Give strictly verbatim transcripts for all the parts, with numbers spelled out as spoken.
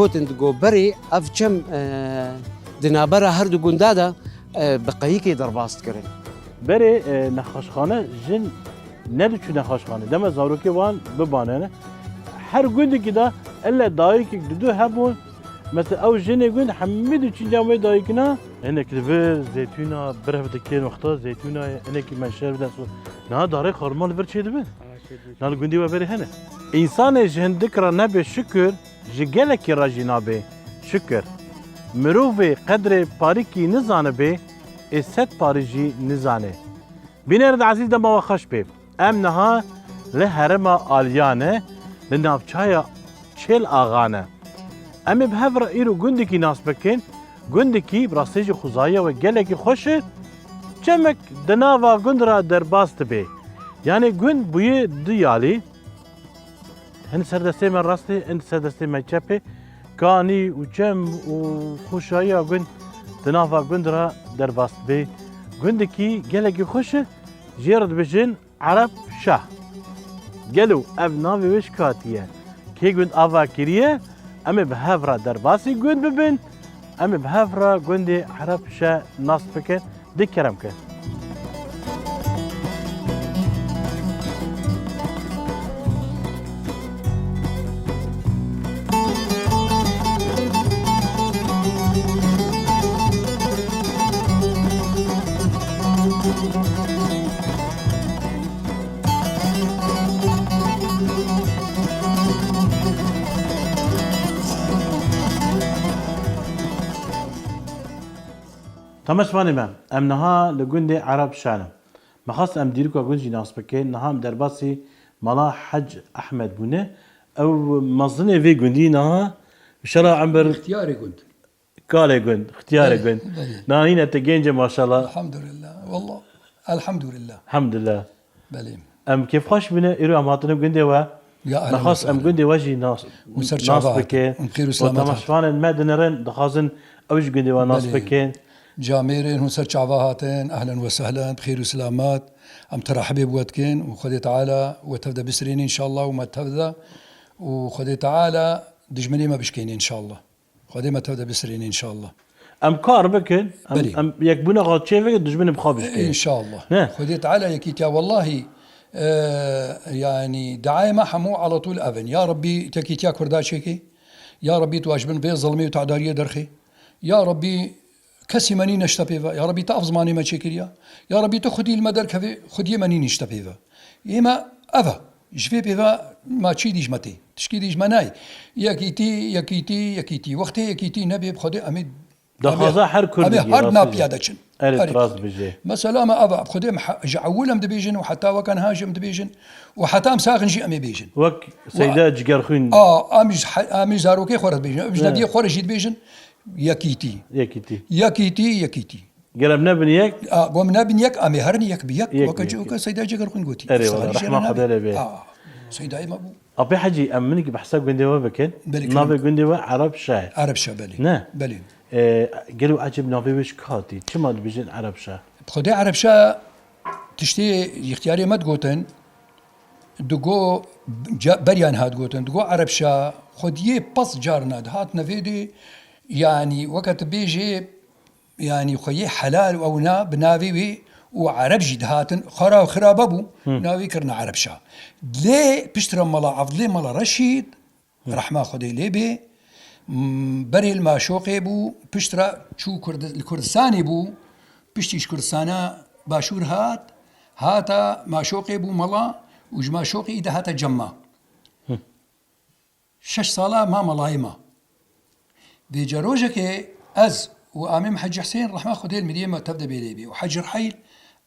Gotin digo berê ev çem, e, di navbera her du gunda de, e, bi qeyikê derbas dikirin. Berê, e, nexweşxane jin nediçû nexweşxane. Dema zarokê wan bibanene. Her gundekî de elle dayikek didu hebûn. Mesela ew jinê gund hemî diçûn cem wê dayikina. Hinek li vir zeytûna biref dikin wexta zeytûna ye. Hinekî menşer bide so. Niha darê xorma li vir çêdibin. Niha li gundî we berê hene. Însanê ji hindik re nebe şikir, ji gelekî re jî nabe şikir. Mirovê qedrê parîkî nizanibe, ê sed parî jî nizane. Bînerên ezîz, dema we xweş be. Em niha li herêma Aliyane, li navçeya Çêl Axa ne. Em ê bi hev re îro gundekî nas bikin. Gundekî bi rastî jî xwezaya we gelekî xweş e. Çemek di nava gund re derbas dibe. Yanî gund bûye du yalî. Hin ser destê me rastê, hin ser destê me çepê. Kanî û çem û xweşayiya gund di nava gund re derbas dibe. Gundekî gelekî xweş e, jê re dibêjin Ereb Şah. Gelo ev navê wê ji ku hatiye? Kê gund ava kiriye? Em ê bi hev re derbasî gund bibin. Em ê bi hev re gundê Ereb Şah nas bikin. Dê kerem ke. Temaşevanê me, em niha li gundê Ereb Şah ne. Me xwest em dîroka gund jî nas bikin. Niha em derbasî mala Hec Ehmed bûne. Ew mezinê vê gundî niha, inşallah emir Xtiyarê gund. Kalê gund, xtiyarê Belê, gund. belê. Niha hîne te genc e maşallah. Elhamdülillah. Wallah. Elhamdülillah. Elhamdülillah. Belê. Em kêfxweş bûne, îro em hatine gundê we. Ya Me ehlen xwest em sehlen. gundê we jî nas, Hûn ser nas çava hatin. bikin. Hûn xêr û Û selamet hatin. temaşevanên me dinêrin, dixwazin ew jî gundê we nas Belê. bikin. Camêrên hûn ser çava hatin, ehlen we sehlen, bi xêr û selamet. Em terahibê bi we dikin û Xwedê Teala we tev de bisirîne inşallah û me tev de û Xwedê Teala dijminê me bişkêne inşallah. Xwedê me tev de bisirîne inşallah. Em kar bikin, em, Belê. em yekbûna xwe çêbikin, dijminê bi xwe bişkêne. İnşallah. Ne? Xwedê Teala yekîtiya wellahî, e, yanî deayê me hemû ala tûl ev in. Ya Rebbî yekîtiya Kurda çêke. Ya Rebbî tu ji bin vê zilmê û tedariyê derxê. Ya Rebbî kesî me nîne ji te pê ve. Ya Rebbî tu ev zimanê me çêkiriya. Ya Rebbî tu xwedî li me derkevê, xwediyê me nînî ji te pê ve. Ê me ev e. Ji vê pê ve ma çî dî ji me tê. Tişkî dî ji me nayê. Yekîtî, yekîtî, yekîtî. Wextê yekîtî nebê bi Xwedê em ê Daxwaza her Kurd em ê digî, her rastî napiya jî. de çin. Erê, Her rast yekîtî. bijê. Mesela me ev e. Bi Xwedê em he-, ji ewil em dibêjin û heta weke niha jî em dibêjin. Û heta em saxin jî em ê bêjin. Wek Seyda Cigerxwîn. A, em ji he-, em ji zarokê xwe re dibêjin. Em ji He. neviyê xwe re jî dibêjin. Yekîtî. Yekîtî. Yekîtî, yekîtî. Ger em nebin yek? A, gom nebin yek, em ê herin yek bi yek. Yek Weke bi yek. Weke Seyda Cigerxwîn gotî. Erê, Efsarî wala, jê re rehma nabe. Xwedê lê bê. A, Seyda Ema bû. Apê Hecî, em minik behsa gundê we bikin. Belê, Navê kerem. gundê we Ereb Şah e. Ereb Şah, belê. Ne? Belê. E, gelo ecêb navê wê ji ku hatî? Çima dibêjin Ereb Şah? Xwedê Ereb Şah tiştê yextiyarê me digotin. Digo, ca-, beriyan hat gotin. Digo Ereb Şah, xwediyê pes carna dihat nevê dê, yanî weke tu bêjê, yanî xweyê helal û ewna bi navê wê û Ereb jî dihatin, xera û xirabe bû, Hı. navê kirine Ereb Şah. Lê piştre Mala Evdilê, Mala Reşîd, Hı. rehma Xwedê lê bê, m, berê li Maşoqê bû, piştre çû Kurdi-, li Kurdistanê bû, piştî ji Kurdistana Başûr hat, hata Maşoqê bû mala û ji Maşoqê îde hate Cemma. Hı. Şeş sala ma malayê ma. Vêca rojekê ez û amêm Hecî Husên rehma Xwedê li miriyê me tev de bê lê bê û Hecî Riheyl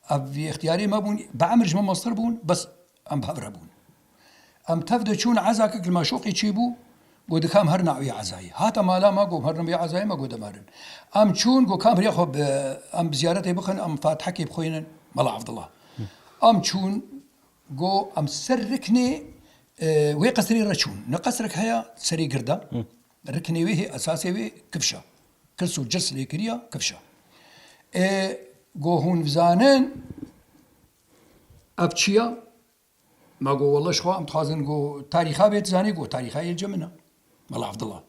ev vî extiyarê me bûn, bi emir ji me mestir bûn, bes em bi hev re bûn. Em tev de çûn ezakek li Maşoqê çêbû, got dikam her navê ezayê. Hate mala me got her navê ezayê me got em herin. Em çûn got kam riya xwe bi, em bi ziyaretê bixin, em fatihekê bixwînin Mela Evdila. Em çûn got em ser riknê, e, wê qesrê re çûn. Ne qesrek heye serê girda. Riknê wê hê esasê wê kifşa. Kirs û cirs lê kiriya kifşa. E, got hûn bizanin ev çi ya? Ma got wele ji xwe em dixwazin got tarîxa bê dizanî got tarîxa yê ce min e. Mela Evdila.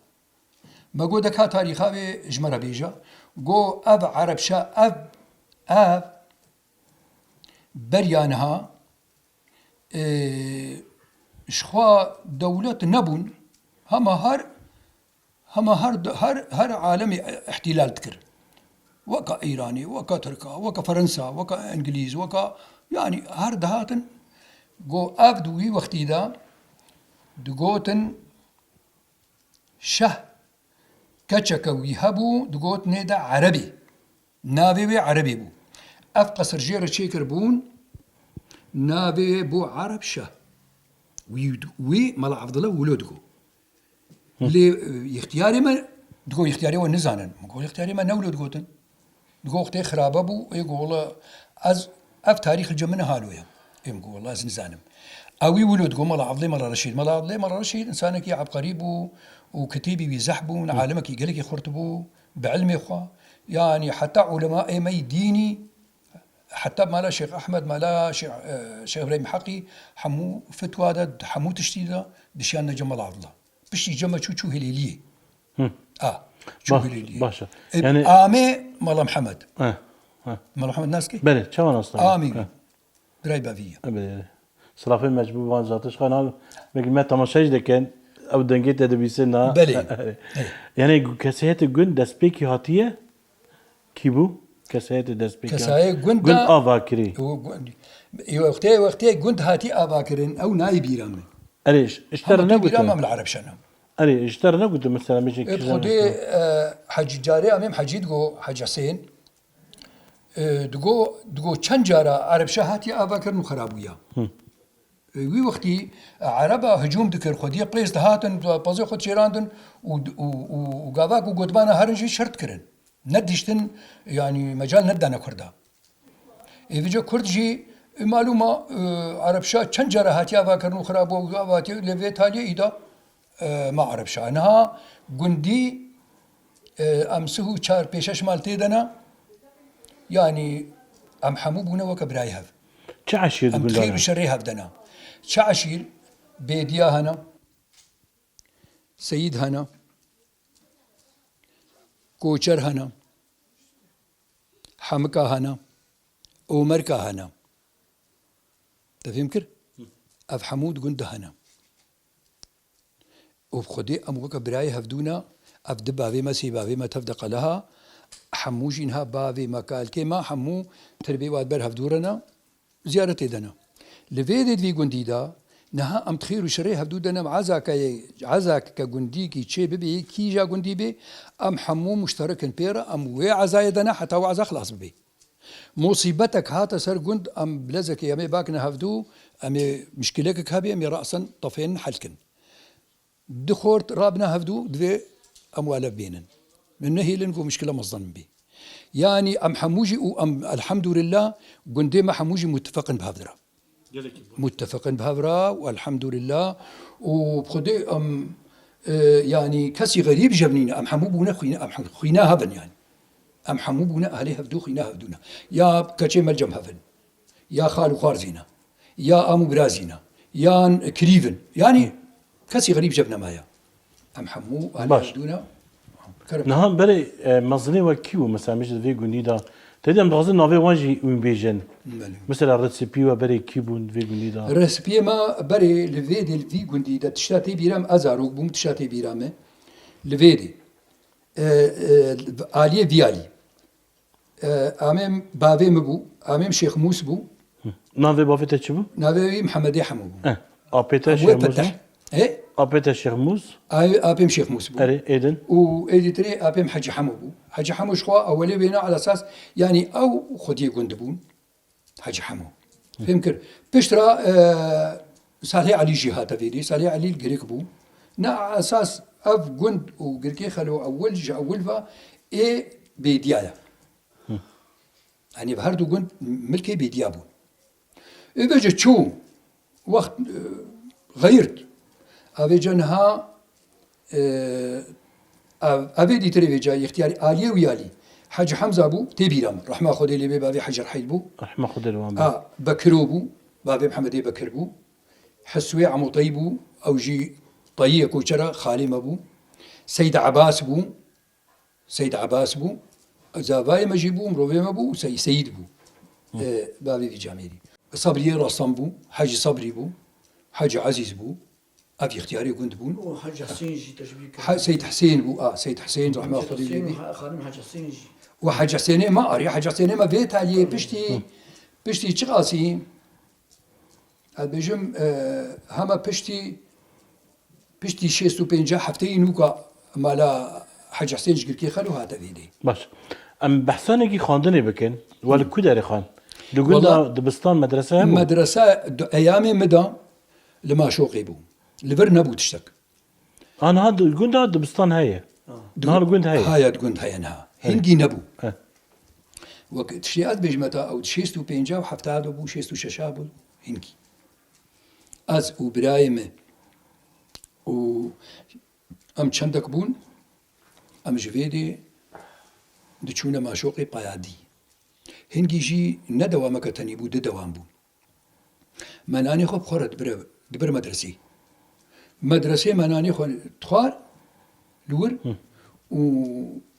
Me got, de ka tarîxa wê ji me re bêje. Go, ev Erebşa, ev, ev beriya niha, e, ji xwe dewlet nebûn, hema her, hema her, her, her alemê îhtîlal dikir. Weka Îranê, weka Tirka, weka Ferensa, weka Îngilîz, weka, yanî her dihatin. Go, ev di wî wextî de digotin, Şeh keçeke wî hebû, digot, nê de Erebê. Navê wê Erebê bû. Ev qesir jê re çêkir bûn, navê wê bû Ereb Şeh. Wî, wî Mela Evdila wilo digo. Lê, e, ixtiyarê me, digo, ixtiyarê we nizanin. Min got, ixtiyarê me ne wilo digotin. Digo, wextê xirabe bû, ê go, wela ez, ev tarîx li cem min halo ye. Ê min go, wela ez nizanim. Ewî wilo digo, Mela Evdilê, Mela Reşîd. Mela Evdilê, Mela Reşîd, insanekî ebqerî bû û kitêbî wî zehf bûn, alimekî gelekî xurt bû, bi ilmê xwe. Yanî heta ulema ê me yî dînî, heta mala Şêx Ehmed, mala Şêx, e, Şêx Îbrahîm Heqî, hemû fetwa de, hemû tiştî de dişiyan ne cem Mela Evdila. Piştî cem me çû, çû Hilêliyê. Hı. A, çû Ba-, Hilêliyê. Baş e. E, Yanî amê Mala Mihemed. He, he. Mala Mihemed nas kî? Belê, çawa nas nakin? Amî. He. Birayê bavî ye. E, belê. Silafê mecbû van zatişkan ha, belkî me temaşe jî dikin, ew dengê te dibîse na. Belê. Yanî kesayetê gund destpêkî hatiye, kî bû? Kesayetê destpêkî Kesayê gund gund da ava kirî. Û gund, ê wextê, wextê gund hatî ava kirin, ew nayê bîra min. Erê, ji, ji te re Hema tu bîra negotin? me min Ereb Şeh ne. Erê, ji te re negotin mesela, mêjek Ê, bi kîjan Xwedê, e, Hecî carê amêm Hecî digo, Hecî Hesên. E, digo, digo çend cara Ereb Şeh hatiye ava kirin û xera bûya. Hı. E, wî wextî, e, Ereba hicûm dikir, xwediyê qêz dihatin, pezê xwe çêrandin û, û, û, û gava ku gotbana herin jî şert kirin. Nedihiştin, yanî mecal nedane Kurda. Ê vêca Kurd jî, e, malûm e, e, Ereb Şah çend cara hatiye avakirin û xirabû û avatiye, lê vê taliyê îda, e, ma Ereb Şah. Niha gundî, e, em sih û çar pêşeş mal tê de ne, yanî em hemû bûne weke birayê hev. Çi eşîr di Em gundan xêr û hene? şerê hev de ne. Çi eşîr? Bêdiya hene, Seyîd hene, Koçer hene, Hemika hene, Omerka hene. Te fêm kir? Ev hemû di gund de hene. Û bi Xwedê em weke birayê hevdû ne, ev di bavê me, sê bavê me tev de qeleha, hemû jî niha bavê me, kalkê me, hemû tirbê wa di ber hevdû re ne. Ziyaretê de ne. Li vê dê di vî gundî de, niha em di xêr û şerê hevdû de ne, ezake, ezake gundîkî çê bibê, kîja gundî bê, em hemû muşterik in pê re, em wê ezayê de ne, heta wê eza xilas bibê. Musîbetek hate ser gund, em bilezekê em ê bakine hevdû, em ê mişkilekek hebe, em ê re'sen tefên hel kin. Du xort rabine hevdû, divê em welev bênin. Min nehêlin ku mişkile mezin bî. Yanî em hemû jî û em elhamdulillah gundê me hemû jî mutefeqin bi hev re. Gelekî baş. Mutefeqin bi hev re û elhamdulillah û bi Xwedê em, e, yanî kesî xerîb jevnîne. Em hemû bûne xwîne, em hem-, xwîna hev in yanî. Em hemû bûne ahlê hevdû, xwîna hevdû ne. Ya keçê me li cem hev in. Ya xal û xwarzî ne, ya am û birazî ne, yan kirîv in. Yanî kesî xerîb jev nemaye. Em hemû alî Baş. hevdû ne. Kerem. Niha berê, e, mezinê we kî bû? Mesela, mêj di vê gundî de. Tedî em dixwazin navê wan jî wî bêjin. Belê. Mesela, rêspî we berê kî bûn di vê gundî de? Rêspiyê me berê li vê dê, li vî gundî de tişta tê bîra me, ez zarok bûm, tişta tê bîra me. Li vê dê. E, e, aliyê vî alî. E, amêm bavê min bû, amêm Şêx Mûs bû. Navê bavê te çi bû? Navê wî Mihemedê Hemo bû. Eh, apê te Hemo Şêx Mûs Peteh. bû? He? Apê te Şêx Mûs? Ay, apêm Şêx Mûs bû. Erê, êdin? Û êdî tirê apêm Hecî Hemo bû. Hecî Hemo ji xwe ewelê wêna ala esas, yanî ew xwediyê gund bûn. Hecî Hemo. Fêm kir. Pişt re, e, Salihê Elî jî hate vê dê. Salihê Elî li Girik bû. Ne esas ev gund û Girkê Xelo ewil ji ewil ve ê Bêdiya ye. Yanî bi her du gund milkê Bêdiya bû. Ê vêce çû wext, e, xeyirt. Ev vêce niha, e, ev, ev ê dîtirê vêca ixtiyarî aliyê wî alî. Hecî Hemza bû, tê bîra min. Rehma Xwedê lê bê bavê Hecî Reheyd bû. Rehma Xwedê li wan be. A, Bekiro bû, bavê Mihemedê Bekir bû. Heswê Emo Teyî bû, ew jî Teyî ye koçera xalê me bû. Seyd Ebas bû. Seyd Ebas bû. Zavayê me jî bû, mirovê me bû, Sey-, Seyîd bû. E, bavê vî camêrî. Sabriyê Rastan bû, Hecî Sabrî bû, Hecî Ezîz bû. Ev îxtiyarê gund bûn. Û Hecî Hesên jî teşbîh kir. He, Seyd Hesên bû, a, Seyd Hesên, rehma Xwedê lê bî. Xanim Hecî Hesên jî. Û Hecî Hesênê me, arê, Hecî Hesênê me vê taliyê piştî, piştî çiqasî, ez bêjim, e, hema piştî, piştî şêst û pênc hefteyî nûka mala Hecî Hesên ji Girkê Xelo hate vê dê. Baş. Em behsanekî xwendinê bikin. We li ku derê xwend? Di gunda Wala dibistan medrese hebû? Medrese di eyamê min de li Maşoqê bû. Li vir nebû tiştek. A niha di gunda dibistan heye? Di Niha li gund heye? Haya di gund heye niha. Heye. Hingî nebû. He. Wek tiştê ez bêjime ta ew şêst û pênc û hefta de bû, şêst û şeş bû, hingî. Ez û birayê min û em çendek bûn, em ji vê dê diçûne Maşoqê Payadî. Hingî jî ne dewameke tenî bû, du dewam bûn. Me nanê xwe bi xwe re dibire, dibir medresê. Medresê me nanê xwe dixwar li wir Hı. û,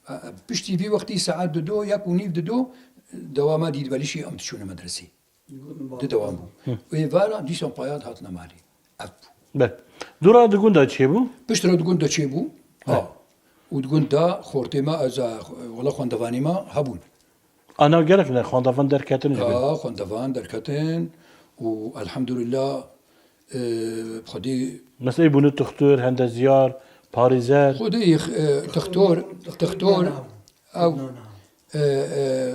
e, piştî vî wextî saet dido, yek û nîv dido, dewama dîdbelişî em diçûne medresê. Di dewam bû. Hı. Û êvara dîsan Payad hatine malê. Ev bû. Be. Dora di gunda çêbû? Piştre di gunda çêbû. He. Ha. Û di gunda xortê me, ez, e, wela xwendevanê me hebûn. Ana gelek ne, xwendevan derketin ji bin. Ya, xwendevan derketin û elhamdulillah, e, Xwedê Mesela bûne tuxtur, hendezyar, parêzer. Xwedê, e, tuxtor, tuxtor, ew, e, e,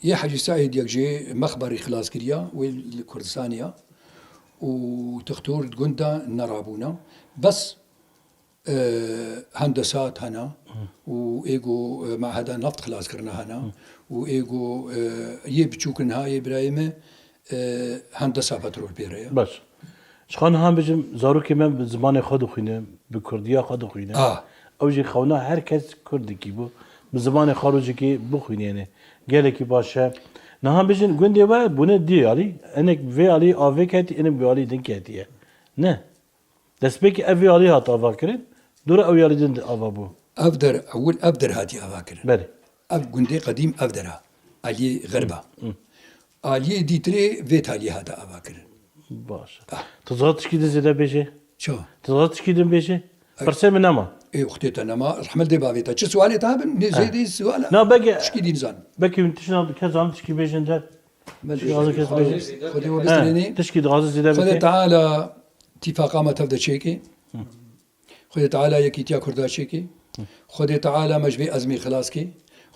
yê Hecî Seîd yek jê mexberî xilas kiriya, wê li Kurdistanê ya. Û tuxtor di gund de nerabûna. Bes e, hendesat hene û ê ku, e, meheda neft xilas kirine hene û ê ku, e, yê biçûk in ha yê birayê me, e, hendesa petrol pê re ye. Baş. Ji xwe niha bêjim, zarokê me bi zimanê xwe dixwîne, bi kurdiya xwe dixwîne. Ah. Ew jî xewna her kes kurdekî bû, bi zimanê xwe rojekê bixwînêne. Gelekî baş e. Niha bêjin gundê we bûne dî alî, hinek vê alî avê ketî, hinek vê alî din ketiye. Ne. Destpêkê ev vê alî hat avakirin, dora ew alî din ava bû. Ev der, ewil ev der hatiye avakirin. Belê. Ev gundê qedîm ev der a. Aliyê Xerba. Hı. Aliyê dîtirê vê taliyê hate avakirin. Baş. Ah. Tu zat tişkî din zêde bêje? Ça? Tu zat tişkî din bêje? Ay. Pirsê min nema. Ê, uxtê te nema. Rehmet dê bavê te. Çi sualê te bin? Nê Ha. zêdê suala. Na, bege Tişkî din zan. Beke min tişna kes zan tişkî bêjin der. Belê. Tişkî hazir kes bêje. Xwedê we Ha. bistrênê. Tişkî dixwaze zêde Xwedê bike. Teala tîfaqa me tev de çêke. Xwedê Teala yekîtiya Kurda çêke. Xwedê Teala me ji vê ezmê xilas ke.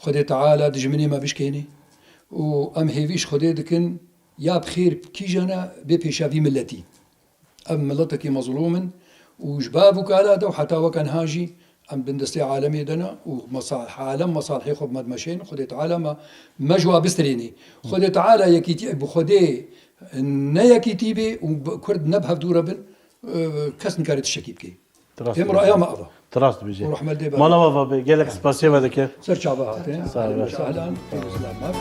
Xwedê Teala dijminê me bişkêne. Û em hêvî ji Xwedê dikin, ya bi xêr kîjan e bê pêşa vî miletî. Em miletekî mezlûm in û ji bav û kala de û heta weke niha jî em bin destê alemê de ne û mesa-, alem mesalihê xwe bi me dimeşên. Xwedê Teala me, me ji wa bistrênê. Xwedê Teala yekîtî, bi Xwedê ne yekîtî bê û bi-, Kurd ne bi hevdû re bin, e, kes nikare tiştekî bike. Tu rast Êm dibêjî. Raya me ava. Tu rast dibêjî. Û rehmet lê be. Mala we ava be. Gelek spasiya we dike. Ser çava hate. Sağ ol. Sehlan. Sağ ol.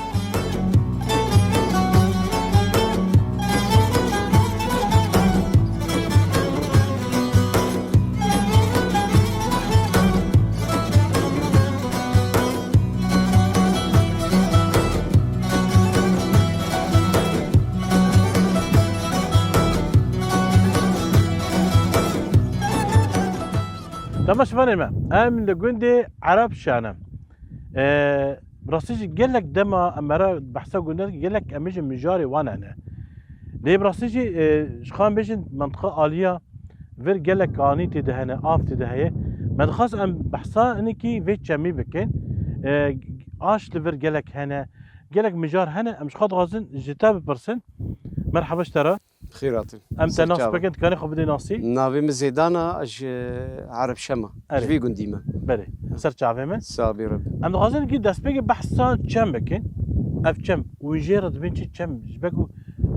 Temaşevanê me, em li gundê Ereb Şe ne. Ee, bi rastî jî gelek dema em here behsa gundan, gelek em bêjin mijarê wan hene. Lê bi rastî jî, e, ji xwe em bêjin mentiqa aliya vir gelek kanî tê de hene, av tê de heye. Me dixwest em behsa hinekî vê çemî bikin. E, aş li vir gelek hene. Gelek mijar hene. Em ji xwe dixwazin ji te bipirsin. Merhaba ji te re. Xêr hatin. Em te nas bikin, dikanê xwe bidê nasî? Navê min Zêdan e, ez ji Ereb Şe me. Erê. Ji vî gundî me. Belê. Ser çavê min. Sax bî Reb. Em dixwazin kî destpêkê behsa çem bikin. Ev çem, û jê re dibên çi çem? Ji ber ku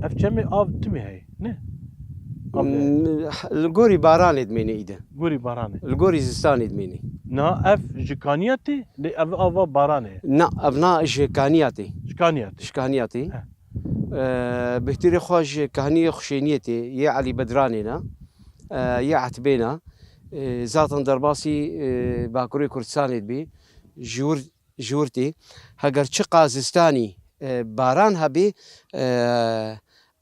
ev çemê av timê heye, ne? Av heye. M-, li gorî baranê dimêne îde. Gorî baranê. Li gorî zistanê dimêne. Na ev ji kaniya tê, lê ev ava baranê ye. Na, ev na ji kaniya tê. Ji kaniya tê. Ji kaniya tê. He. E, bihtirê xwe ji kahniyê Xuşêniyê tê, yê Elî Bedranê ne, e, yê Etbê ne. E, zaten derbasî, e, Bakurê Kurdistanê dibê, ji wir, ji wir tê. Heger çiqa zistanî, e, baran hebê, e,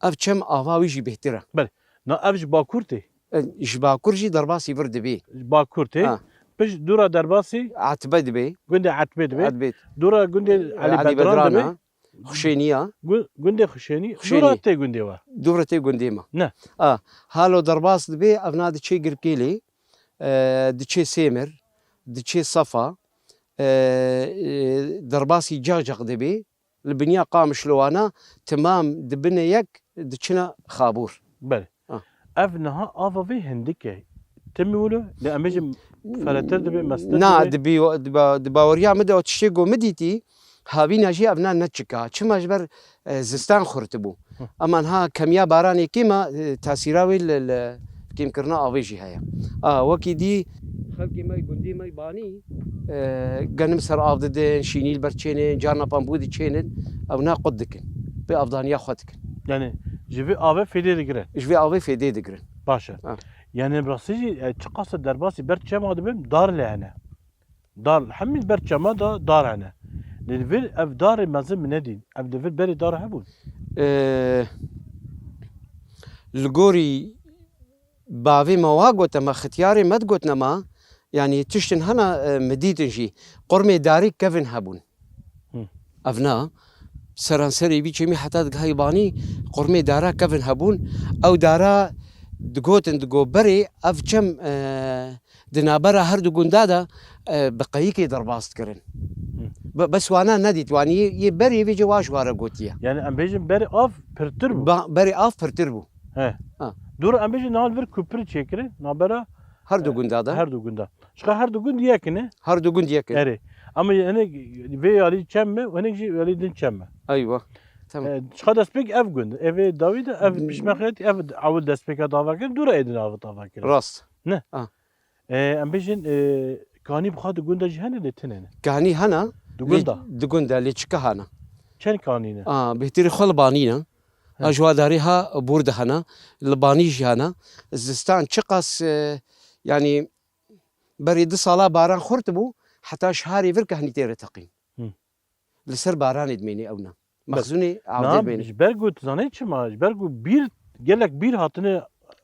ev çem ava wî jî bêhtir e. Belê. Na ev ji Bakur tê? E, ji Bakur jî derbasî vir dibê. Ji Bakur tê. Ha. Pişt dûra derbasî? Etbe dibê. Gundê Etbê dibê. Etbê. Dûra gundê Elî Elî Bedran Bedran dibê. A. Xuşêniya. Gu-, gundê Xuşênî. Xuşênî. Dûra tê gundê we. Dûra tê gundê me. Ne. A, halo derbas dibê, evna diçê Girkêlê, e, diçê Sêmir, diçê Safa, e, e, derbasî Caqcaq dibê. Li biniya Qamişlo wana timam dibine yek diçine Xabûr. Belê. Ha. Ev niha ava vê hindik e. Timî wilo, lê em bêjin feretir dibe, mestir Na, dibe. Di bi-, di ba-, di baweriya min de o tiştê ku min dîtî, havîna jî evna ne çika. Çima ji ber, e, zistan xurt bû. Hı. Ema niha kemiya baranê kêm e, e, tasîra wê li, li kêmkirina avê jî heye. A, wekî dî xelkê me, gundê me Banî, e, genim ser av didin, şînî li ber çênin, carna pambû diçênin, ew ne qut dikin. Pê avdaniya xwe dikin. Yani ji vê avê fêdê digirin? Ji vê avê fêdê digirin. Baş e. Ha. Yani rastî jî, e, çiqas derbasî ber çema dibim, dar lê hene. Dar, hemî ber çema da dar hene. Lê li vir ev darê mezin min nedîn. Ev li vir berê dar hebûn. Ee, li gorî bavê me wa gote me, xitiyarê me digotine me, yanî tiştin hene, e, mi dîtin jî. Qurmê darî kevin hebûn. Hı. Ev na, seranserê vî çemî heta digihayî Banî, qurmê dara kevin hebûn. Ew dara digotin, digo berê, ev çem, e, di navbera her du gunda de, e, bi qeyikê derbas dikirin. Hı. Be-, bes wana nedît, wanî yê, yê berê vê cê wa ji ware gotiye. Yani em bêjin berê av pirtir bû. Ba-, berê av pirtir bû. He. Ha. Dur em bêjin niha li vir kupir çêkirin, navbera her du gunda de. Her du gunda. Çiqa her du gund yek ne? Her du gund yek in. Erê. Ama hinek vê yalî çem me, hinek jî yalî din çem me. Eywa. Tamam. E, çiqa destpêk ev gund. Ev ê dawî de, ev pişmexetî, ev ewil destpêka dava kirin, dûra êdin av dava kirin. Rast. Ne? Ah. E, em bêjin, e, kanî bi xwe di gunda jî hene lê tune ne. Kanî hene. Di gunda? Di gunda, lê çika hene. Çend kanî ne? Ah, bêhtirî xwe li Banî ne. He. A ji wa darî ha bûr de hene. Li Banî jî hene. Zistan çiqas, e, yanî, Berî du sala baran xurt bû, heta şiharê vir kehnî tê re teqîn. Hı. Li ser baranê dimênê ewna. Bes. Mexzûnê avdê dimênê. Ji ber ku tu zanî çima? Ji ber ku bîr, gelek bîr hatine,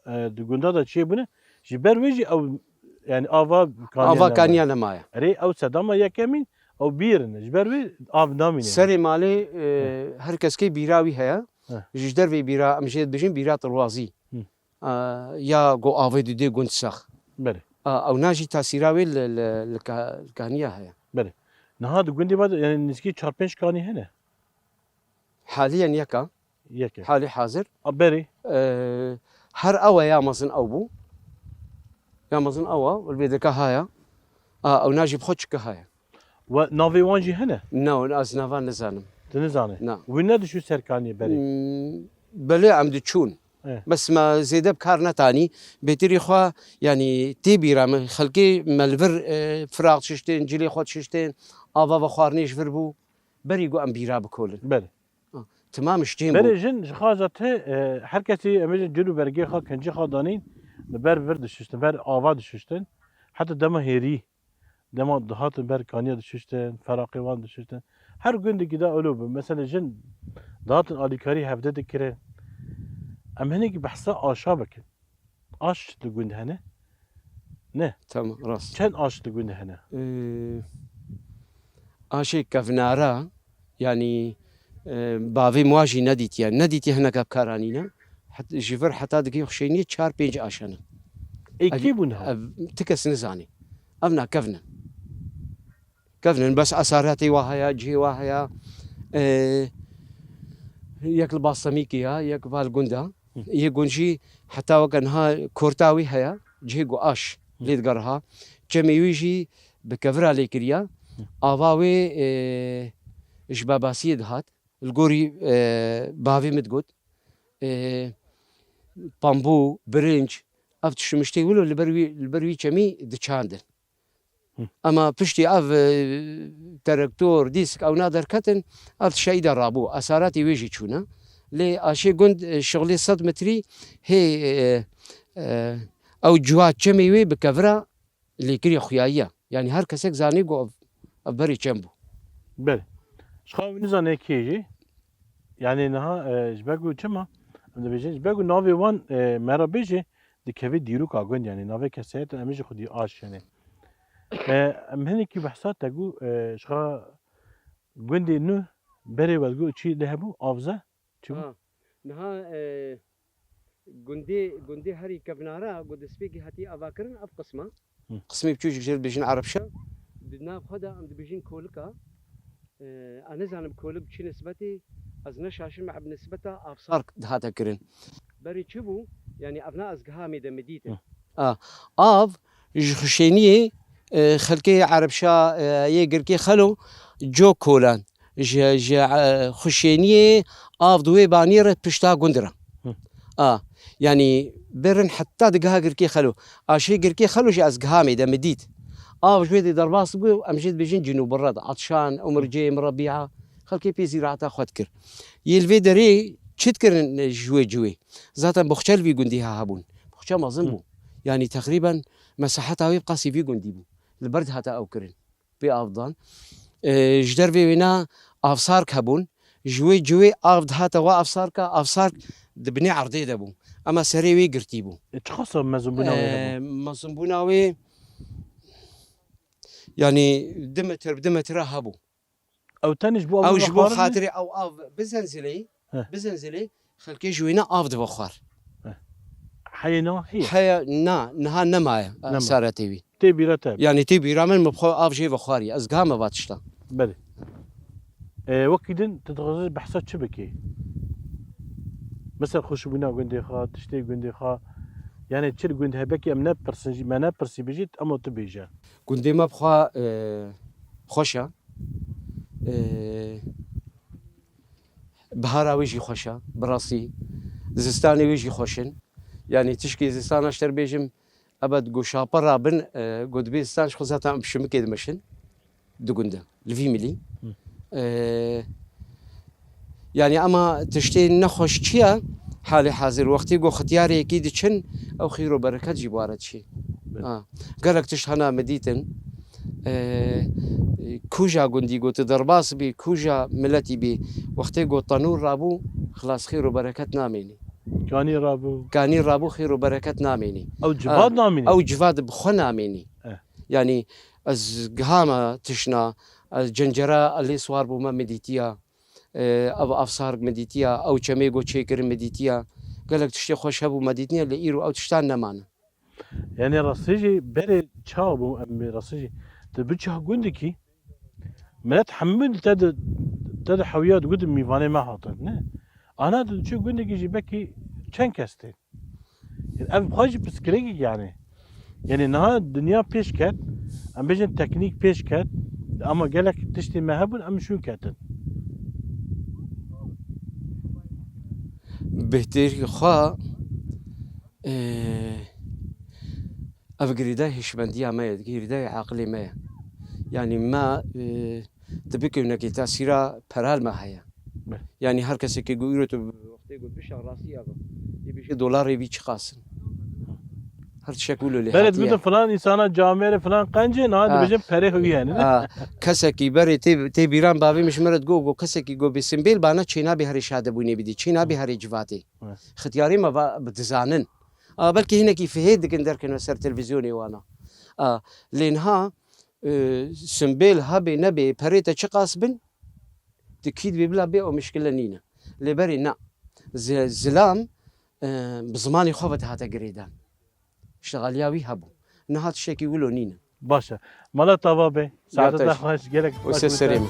e, di gunda de çêbûne. Ji ber wê jî ew, yani ava kaniya Ava nemaye. Kaniya nemaye. Erê, ew sedema yekemîn, ew bîr in. Ji ber wê av namîne. Serê malê, e, Hı. her kes kê bîra wî heye. Hı. Ji dervê bîra, em jê dibêjin bîra Tirwazî. Hı. A, ya go avê didê gund sax. Belê. A, ewna jî tasîra wê li, li, li ka-, li kaniya heye. Belê. Niha di gundê me de, yani nizkî çar pênc kanî hene? Haliyen yeka. Yeke. Halî hazir. A, berê? E, her ew e ya mezin ew bû. Ya mezin ew e, li vê deka haya. A, ewna jî bi xwe çike haya. We navê wan jî hene? Na, ez navan nizanim. Tu nizane? Na. Wî nedişû ser kaniyê berê? Hmm, belê em diçûn. Eh. Bes me zêde bi kar netanî. Bêtirî xwe, yanî tê bîra min. Xelkê me li vir, e, firaq dişiştên, cilê xwe dişiştên, ava vexwarinê ji vir bû. Berî got em bîra bikolin. Belê. Ha, timam ji cem bû. Berê jin ji xaza te, e, her kesî em bêjin cil û bergê xwe, kincê xwe danîn, li ber vir dişiştin, ber ava dişiştin. Heta dema hêrî. Dema dihatin ber kaniya dişiştin, feraqê wan dişiştin. Her gundekî de olo bû. Mesela jin dihatin alîkarî hevde dikirin. Em hinekî behsa aşa bikin. Aş di gund hene? Ne. Tamam, rast. Çend aş di gund hene? Ee, aşê kevnara, yanî, e, bavê min wa jî nedîtiye. Nedîtiye hineka bi kar anîne. Het-, ji vir heta digê xuşêniyê çar pênc aş hene. Ê kî bûn ha? Ev, ti kes nizanî. Ev na kevn in. Kevn in, bes esaretê wa heye, cihê wa heye. E, yek li Bastemîkê ya, yek va li gunda. Hı. Yê gund jî heta weke niha korta wî heye, cihê ku aş Hı. lê digeriha. Çemê wî jî bi kevira lê kiriya. Hı. Ava wê, e, ji Babasiyê dihat. Li gorî, e, bavê min digot, e, pambû, birinc, ev tişt miştê wilo li ber wî, li ber wî çemî diçandin. Hı. Ema piştî ev, e, terektor, dîsk ewna derketin, ev tiştî de rabû. Esaretê wê jî çûne. Lê aşê gund, e, şixulê sed metrî hê, e, e, Ew cuwa çemê wê bi kevira lêkirî xuyayî ye. Yanî her kesek zanî ku ev, ev berê çem bû. Belê. Ji xwe ew nizane kê jî. Yanî niha, e, ji ber ku çima? Em dibêjin, ji ber ku navê wan, e, me re bêjê, dikeve dîroka gund, yanî navê kesayeta em ê ji xwedî aşîne. E, em hinekî behsa te got, e, ji xwe gundê nû berê we digot çi lê hebû, avze, çi bû? Ha, niha, e, gundê, gundê herî kevnara ku destpêkê hatiye avakirin ev qisma. Hı. Qismê biçûk jê dibêjin Erebşa. Di nav xwe de em dibêjin kolika. E, ez nizanim kolik bi çi nisbetê, ez neşaşim, ev nisbeta avsark dihate kirin. Berê çi bû? Yanî ev na ez giha me de min dîtin. Hı. A, av ji xuşêniyê, e, xelkê Erebşa, e, yê Girkê Xelo cok kolan. Ji, ji, e, xuşêniyê av di wê banî re pişta gund re. Hı. A, yanî birin heta di giha Girkê Xelo. A, şê Girkê Xelo jî ez giha me de min dît. Av ji wê dê derbas bû, em jê dibêjin Cinûbirred, Atşan, Umrcê, Mirrebîa. Xelkê pê zîraeta xwe dikir. Yê li vê derê çi dikirin ji wê cihê? Zaten boxçe li vî gundî ha hebûn. Boxçe mezin Hı. bû. Yanî teqrîben mesaheta wê bi qasî vî gundî bû. Li ber dihate ew kirin. Pê av dan. E, ji dervê wêna avsark hebûn. Ji wê cihê av dihate wa avsarka, avsark di binê erdê de bû. Ema serê wê girtî bû. E, çiqas mezinbûna wê E, hebû? Mezinbûna wê, yanî du metr bi du metre hebû. Ew tenê ji bo Ew ji bo xatirê ew av bizenzilê, Heh. bizenzilê, xelkê ji wêne av dibe xwar. Heh. Heye niha heye? Heye, na, niha nemaye, Nema. esaretê wî. Tê bîra te? Yanî tê bîra min, min bi xwe av jê vexwariye. Ez giha me va tişta. Belê. E, wekî din, tu dixwazî behsa çi bikî? Mesela xweşbûna gundê xwe, tiştê gundê xwe. Yanî çi li gund hebe ki em nepirsin jî, me nepirsî bijît, ema tu bêje. Gundê me bi xwe, e, xweş e. Ee, bihara wê jî xweş e, bi rastî. Zistanê wê jî xweş in. Yanî tişkî zistana ji te re bêjim, ebed ku şape rabin, e, ku dibê zistan ji xwe zaten em bi şimikê dimeşin, di gund de, li vî milî. Hı. Ee, Yanî ema tiştê nexweş çi ye? Halê hazir wextê ku xitiyarê yekî diçin, ew xîr û bereket jî bi we re diçî. Belê. Ha. Gelek tişt hene min dîtin. Ee, kuja gundî ku tu derbas bî, kuja miletî bî, wextê ku tenûr rabû, xilas xîr û bereket namênî. Kanî rabû. Kanî rabû, xîr û bereket namênî. Ew civat Ha. namînî. Ew civat bi xwe namênî. Eh. Yanî ez gihama tişna, ez cencera, ez lê siwar bûme min dîtiya. Ev avsark min dîtiya, ew çemê ku çêkirin min dîtiya. Gelek tiştê xweş hebû me dîtiniye, lê îro ew tiştan nemane. Yanî rastî jî berê çawa bû, em ê rastî jî tu biçe gundikî, milet hemû te di, te di hewiya digotin mîvanê me hatin, ne? Ana tu diçî gundikî jî belkî çend kes tên. Yanî ev xwe jî pirsgirêkek yanî. Yanî niha dinya pêş ket, em bêjin teknîk pêş ket, ama gelek tiştê me hebûn, em şûn ketin. Bêhtirî xwe, e, ev girêdayî hişmendiya me ye, girêdayî aqilê me ye. Yanî me, e, Di bikewinekê tesîra peral me heye. Be. Yanî her kesekê ku îro tu wextê ku bişa rastî ava. Ê bêje dolarê vî çiqas in. Her tişek wilo lê Belê hatiye. Dibêjin filan însana camêrê filan qencê, niha Ha. dibêjin perê wî hene, ne? Ha. Kesekî berê tê, tê bîran bavê min ji me re digo, go kesekî go bê simbêl bana çênabê herê şadebûnê bidî, çênabê herê civatê. Evet. Xitiyarê me va bi dizanin. A, belkî hinekî fihêt dikin derkevne ser televîzyonê wana. A, lê niha e, simbêl hebê nebê, perê te çiqas bin, tu kî dibê bila bê, ew mişkile nîne. Lê berê na. Zi-, zilam, e, bi zimanê xwe ve dihate girêdan. Îştexaliya wî hebû. Niha tiştekî wilo nîne. Baş e. Mala te ava be. Ya Saete te te jî. Xweş, gelek Û baş se bû serê te. Min.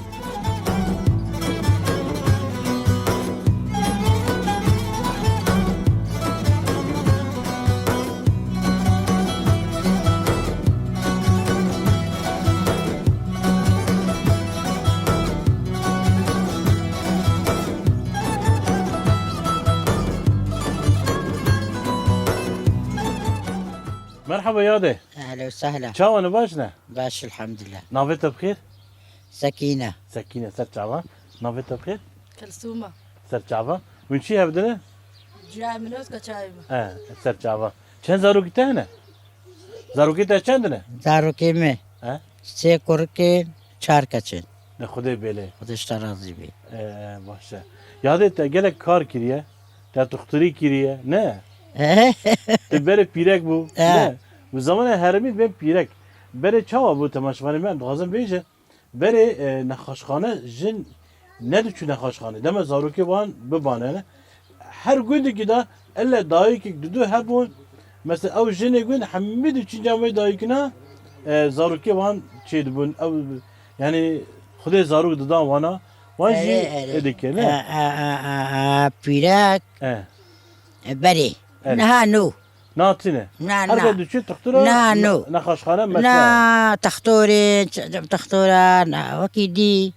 Merhaba yade. Ehlen we sehlen. Çawa ne, baş ne? Baş, elhamdülillah. Navê te bi xêr? Sekîne. Sekîne, ser çava. Navê te bi xêr? Kilsûma. Ser çava. Hûn çi hevdin e? Ciyayê min û çavê min. He, ser çava. Çend zarokî te hene? Zarokê te çend ne? Zarokê me. He? Sê kurik in, çar keç in. Ne Xwedê bêle. Xwedê ji te razî bê. Ee, baş e. Yadê te gelek kar kiriye. Te tuxturî kiriye. Ne? Tu berê pîrek bû. He. Ne? Bi zamanê herêmî dibên pîrek. Berê çawa bû temaşevanê me? Em dixwazin bêjin. Berê e, nexweşxane jin nediçû nexweşxane. Dema zarokê wan bibane. Her gundekî de elle dayikek didu hebûn. Mesela ew jinê gund hemî diçûn cem wê dayikina e, zarokê wan çêdibûn. Ew yani Xwedê zarok didan wana. Wan jî Erê, erê. Êdike ne? A, a, a, a, a, pîrek. E. E, berê. Erê. Niha nû. Na tine. Na, Her na. Her diçû textura Na, no. Nexweşxane mesela. Na, textorê, ç-, textora, na, wekî dî.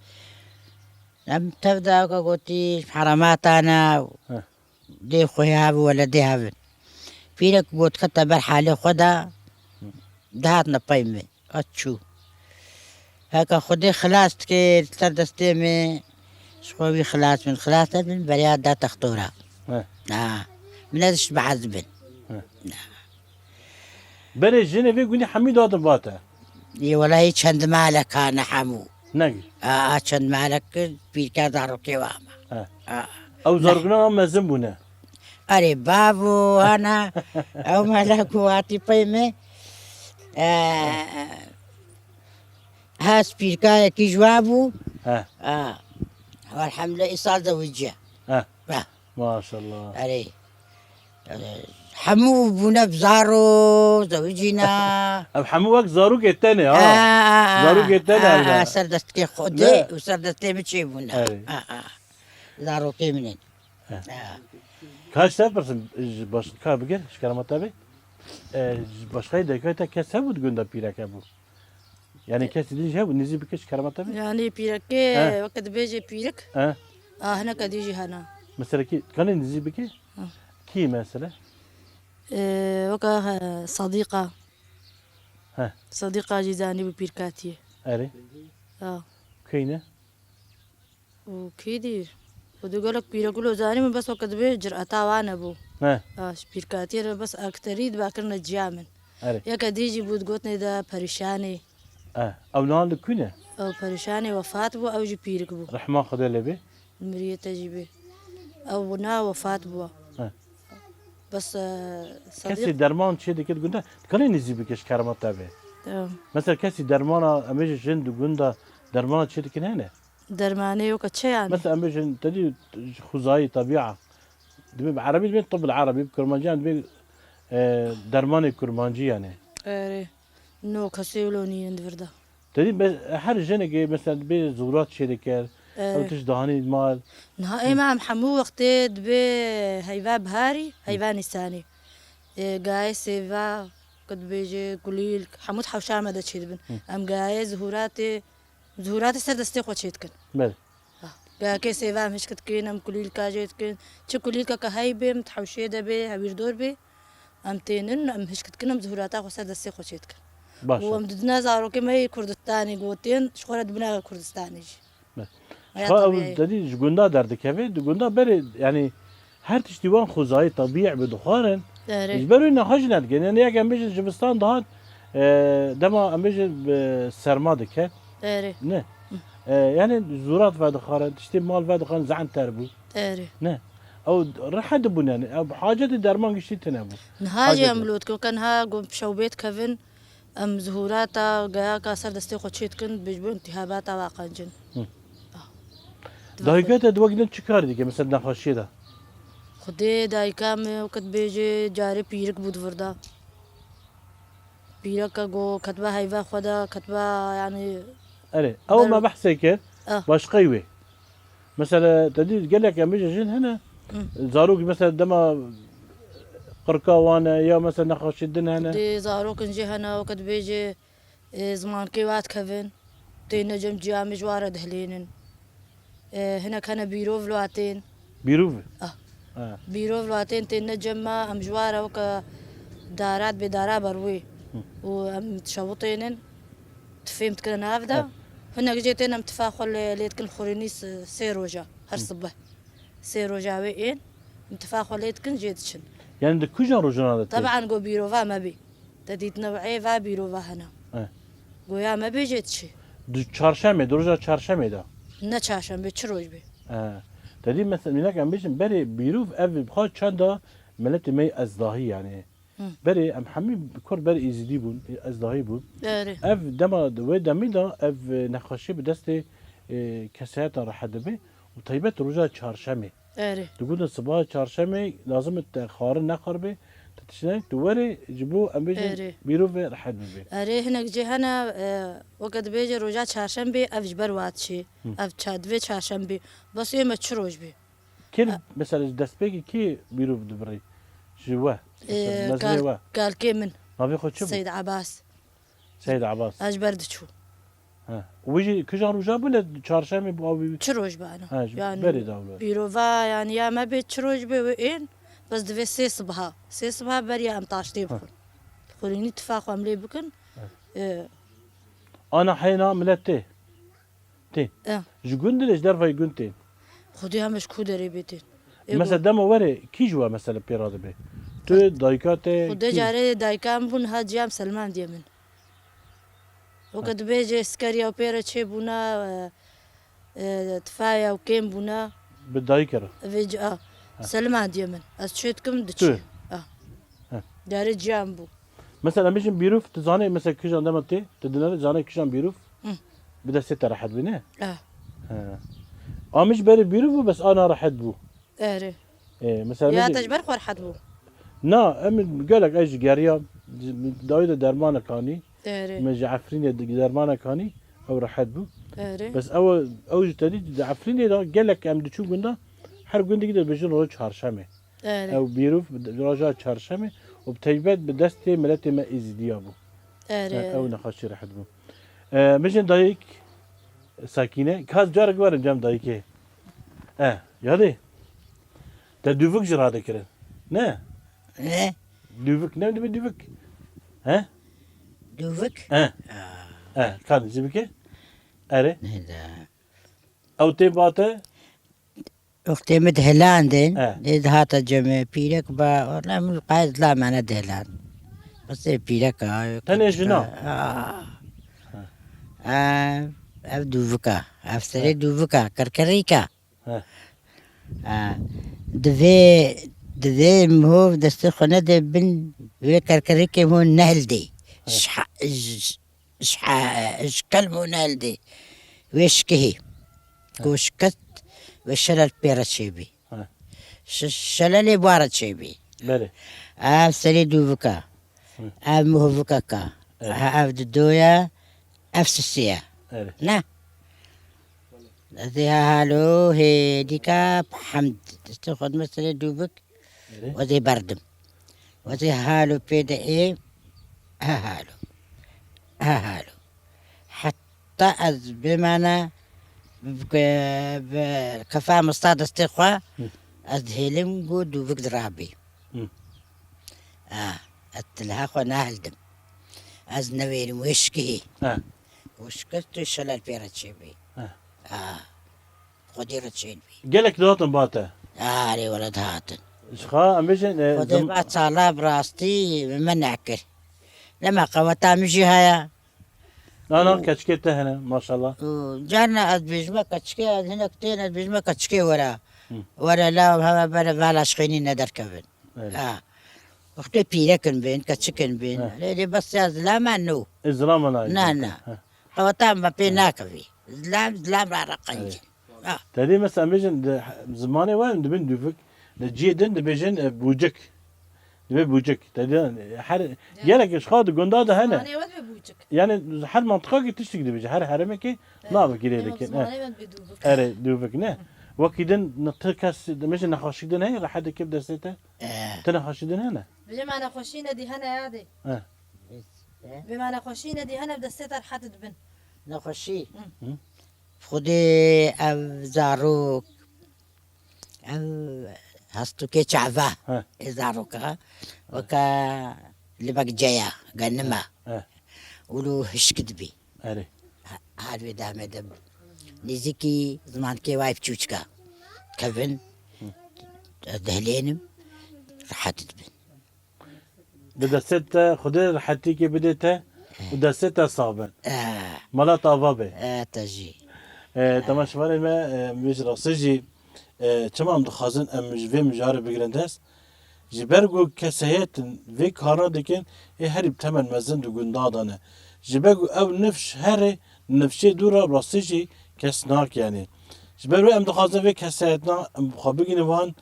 Em tev de weke gotî, herematana, Heh. dê xwe ya bi weledê hevin. Pîrek got kete ber halê xwe de, dihatne pey min. Qet çû. Heke Xwedê xilas dike, li ser destê me, ji xwe wî xilas bin, xilas nebin, beriya da textora. He. Ha. Min ne dişt behezibin. He. Berê jinê vê gundî hemî dadin vate. Yê welahî çend maleka ne hemû. Negir. A, a çend malek pîrka zarokê wa me. He. A. Ew zarokina mezin bûne. Erê bavo, ana, ew mele ku hatî pey me, e, ha spîrkayekî ji wa bû. He. Ha. Elhamdulillah, îsal zewiciye. He. Ha. Maşallah. Erê. Hemû bûne bi zaro, zewicîna. Ev hemû wek zarokê tenê ha. Zarokê tenê ev. Ser destkê Xwedê û ser destê min çêbûne. Erê. Zarokê min in. He. Kaç te pirsim, ji baş-, ka bigir, ji kerema te bê. E, ji başqayî dekayê te kes hebû di gunda pîrek hebû? Yani kesî dî jî hebû, nizî bike ji kerema te bê? Yani pîrekê, He. Weke dibêje pîrik, He? A hineke dî jî hene. Mesela kî, kanê nizî bike? He. Kî mesela? E, weke he, Sadiqa. He. Sadiqa jî zanî bû pîrkatiyê. Erê. Ha. Keyne? Û kî dî? Û di gelek pîrek û lozanî min bes weke dibê cireta wan hebû. He. A, ji pîrkatiyê re bes akterî diba kirine ciya min. Erê. Yeke dî jî bû digotinê de perîşanê. E, ew niha li ku ne? Ew perîşanê wefat bû, ew jî pîrik bû. Rehma Xwedê lê bê. Li miriyê te jî bê. Ew niha wefat bû. He. Bes, e, Sadiq. Kesî derman çê dike di gunda, dikanê nizî bike ji kerema te bê. Tamam. Mesela kesî dermana, em bêjin jin di gunda dermana çê dikin hene? Dermanê weke çi yani? Mesela em bêjin, te dî xuzayî, tebîa. Dibê bi erebî dibê tib el erebî, bi kurmanciyan dibê, e, dermanê kurmancî yani. Erê. No kesê wilo nînin di vir de. Te dî be-, her jinekê mesela dibê zurat çê dikir, Evet. Ew tişt dihanî mal. Niha êma em hemû wextê dibê heyva biharî, heyva nîsanî. Ê, gayê sêva, ku dibêje kulîlk, hemû di hewşa me de çêdibin. Em gayê zuhuratê, zuhuratê ser destê xwe çêdikin. Belê. Gayakê sêva em hişk dikin, em kulîlka jê dikin. Çi kulîlkeke hey bê, em di hewşê de bê, hewîrdor bê. Em tênin, em hişk dikin, em zuhurata xwe ser destê xwe çêdikin. Baş e. Û em didine zarokê me yê Kurdistanê, ku tên ji xwe re dibine Kurdistanê jî. Be. Ji xwe ew tebî ye. Te dî ji gunda derdikeve, di gunda berê, yanî her tiştî wan xwezayî tebî bi dixwarin. Erê. Ji ber wê nexwe jî nedikin. Yanî yek em bêjin zivistan dihat, e, dema em bêjin bi serma dike. Erê. Ne. E, yanî zurat vedixwarin, tiştê mal vedixwarin, zehn ter bû. Erê. Ne. Ew rehet dibûn yanî. Ew hacetê derman giştî tune bû. Niha jî em lo dikin, weke niha ku şewbê dikevin, em zuhurata gayaka ser destê xwe çê dikin, bi ji bo întîhabata wa qencin. Hı. Ah. Dayika te di wek din çi karî dike, mesela di nexweşiyê de? Xwedê dayika me weke dibêje carê pîrik bû di vir de. Pîreka ku ketiba heyva xwe de, ketiba, yanî, Erê, ew me behsê kir, Ah. Başqey wê. Mesela, te dî gelek em bêjin jin hene, Hı. Zarok mesela dema qirka wan e, ya mesela nexweşî din hene. Dê zarokin jê hene, weke dibêje, e, zimankê wa dikevin, têne cem ciya min ji wan re dihilênin. E, hinek hene bîrov li wa tên. Bîrov? Ah. Ha. Bîrov li wa tên, têne cem me, em ji wan re weke dara dibê dara berwê. Hı. Û em dişewitênin, tifêm dikine nav de. Ha. Hinek jê tên em tifa xwe lê, lê dikin xurînî se-, sê roja, her Hı. sibeh. Sê roja wê ên, em tifa xwe lê dikin, jê diçin. Yani di kujan rojana de tê? Teban go bîrova me bî. Te dît new'ê va bîrova hene. Eh. Goya me bêjê çi? Di çarşemê, di roja çarşemê de. Ne çarşembe, çi roj bê? Eh. Te dî mesela, mînak em bêjin, berê bîrov ev bi xwe çanda miletê me yê ezdahî yani. Hı. Berê em hemî Kurd berê Êzidî bûn, Ezdahî bûn. Erê. Ev dema, wê demî de ev nexweşî bi destê, e, kesayetan re hedibe û taybet roja çarşemê. Erê. Digotin sibaha çarşemê lazim e te xwarin nexwaribê, te tişt ne, tu werê ji bo em bêjin Erê. Bîrovê rehet bibê. Erê, hinek cê hene, e, weke dibêje roja çarşembê ev ji ber wa diçê. Hı. Ev ça-, divê çarşembê. Bes ê me çi roj bê? Kê li, A- mesela ji destpêkê kê bîrov dibirî? Ji we. E, Mesela mezrê kal-, we. Kalkê min. Navê xwe çi bû? Seyd Abbas. Seyd Abbas. Ez ji ber diçû. He. Wî jî kijan roja bû le çarşemê bû ew wî? Çi roj bana? Ha, ji Yani, berê de ew. Bîrova yani ya me bê çi roj bê wê ên, bes divê sê sibiha. Sê sibiha beriya em taştê Ha. bixwin. Xwirînî tifa xwe em lê bikin. Ha. E. Ana heyna milet tê. Tê. E. Ji gund lê ji dervayê gund tê. Xwedê em ji ku derê bê tên. Ê Mesela got- dema were kî ji we mesela pê re dibe? Tu, dayika te, Xwedê kî? Carê dayika em bûn ha ciyam Selman diye min. Weke Ha. dibêje skeriya û pê re çêbûna, e, e, tifaya û kêm bûna. Bi dayike re? Vê ci-, a. Ha. Selman diye min. Ez çê dikim diçî. Tu? A. Ha. Carê ciyam bû. Mesela em bêjin bîrûv, tu zanê mesela kijan dema tê, tu dinere zanê kijan bîrûv Hı. bi destê te rehet bî, ne? Eh. He. Amî ji berê bîrûv bû, bes ana rehet bû. Erê. Ê, mesela Ya me te ji ber xwe rehet bû. Na, em gelek ez ji geriya, dawî de dermanek anî. Erê. Me ji Efrînê de dermanek anî, ew rehet bû. Erê. Bes ew, ew ji te dî di Efrînê de gelek em diçûn gunda, her gundekî de dibêjin roj çarşemê. Erê. Ew bîrûv bi roja çarşemê û bi taybet bi destê miletê me Êzidiya bû. Erê, E, erê. Ew nexweşî rehet bû. E, mijin dayik Sakîne, ka ez carek werim cem dayikê. E, yadê. Te dûvik jî radikirin. Ne? Ne? Dûvik, ne dibê dûvik? He? Dûvik? He. Aa. E, ka dizî bike? Erê. Ne de? Ew tê bate? Wextê min dihilandin, He. Lê dihata cem pîrek ba, wala min qay zila me nedihiland. Bes ê pîrek a, Tenê jina? A. He. A, ev dûvik a, ev serê He. dûvik a, kirkirîk a. He. A, divê, divê mihov destê xwe nede bin, wê kirkirîkê mihov nehildê. He. Şha-, j-, Ji he-, ji kelm û nel dê. Wê şikihî. He. Ku şikist, wê şelel pê re çêbî. He. Şi-, şelelê ba re çêbî. Belê. Ev serê dûvika. Hı. Ev muhuvika ka. Evet. Ev didoya, ev sisiya. Evet. Ne? Ez ê halo hê dîka hemd. Destê xwe dime serê dûvik. Erê. Wezê berdim. Wezê halo pê de ê, he halo. He halo. Heta ez bêmana bi, bi kefa mista destê xwe, Hı. ez dihêlim ku dûvik dirabî. Hı. A, ez tilha xwe nahildim. Ez newêrim wê şikihî. He. Wê şikist û şelal pê re çêbî. He. A. Xwedî re çêbî. Gelek dihatin ba te? Arê wele dihatin. Ji xwe em bêjin, e, Xwedê zim- ba çala bi rastî min nekir. Nema qeweta min jî heye. Na, na, Û- keçikê te hene, maşallah. Û carna ez dibêjime keçikê, ez hinek tên ez dibêjime keçikê were. Hı. Were la heve bere vala ji xênî nederkevin. Evet. Ha. Wextê pîrekin bên, keçikin bên. Evet. Lê, lê bes ya zilama no. E, zilama nayê. Na, na. Heh. Qeweta me pê Heh. nakevî. Zilam, zilam ra reqencin. Evet. Ah. Te dî mesela em bêjin di zimanê we em dibin dûvik, di cihê din dibêjin, e, bûcik. Dibê bûcik. Te dî her, Ya. gelek ji xwe di gunda de hene. Zimanê we dibê bûcik. Yani her mantiqakî tiştik dibêje, her herêmekî Ya. navekî lê Em dikin. zimanê Eh. we dibê dûvik. Erê, dûvik ne. Hı. Wekî din ne, tu kes, dibêjin nexweşik din heye, rehet dike bi destê te? Eh. Ti nexweşî din hene? Bijê me nexweşî nedî hene yadê. Eh. Vê me nexweşî nedî hene bi destê te rehet dibin. Nexweşî. Hı. Hı. Xwedê ev zarok, ev hestokê çava, He. ê zaroka, He. weke libek ceya, genima. He. Û lo hişk dibî. Erê. Ha-, har wê demê de nêzîkî zimankê wayê biçûçika. Kevin, Hı. ez dihilênim, rehet dibin. Bi destê te Xwedê rehetîkê bide te û destê te sax bin. Eh. Mala te ava be. Eh, te jî. Eh, temaşevanên me, eh, em vê ji rastî jî, eh, çima em dixwazin em ji vê mijarê bigirin dest? Ji ber ku kesayetên vê karna dikin, ê herî bi temel mezin di gunda de ne. Ji ber ku ew nifş herê, nifşê dû re rastî jî kes nake yanî. Ji ber wê em dixwazin vê kesayetna em bi xwe bigihînin van,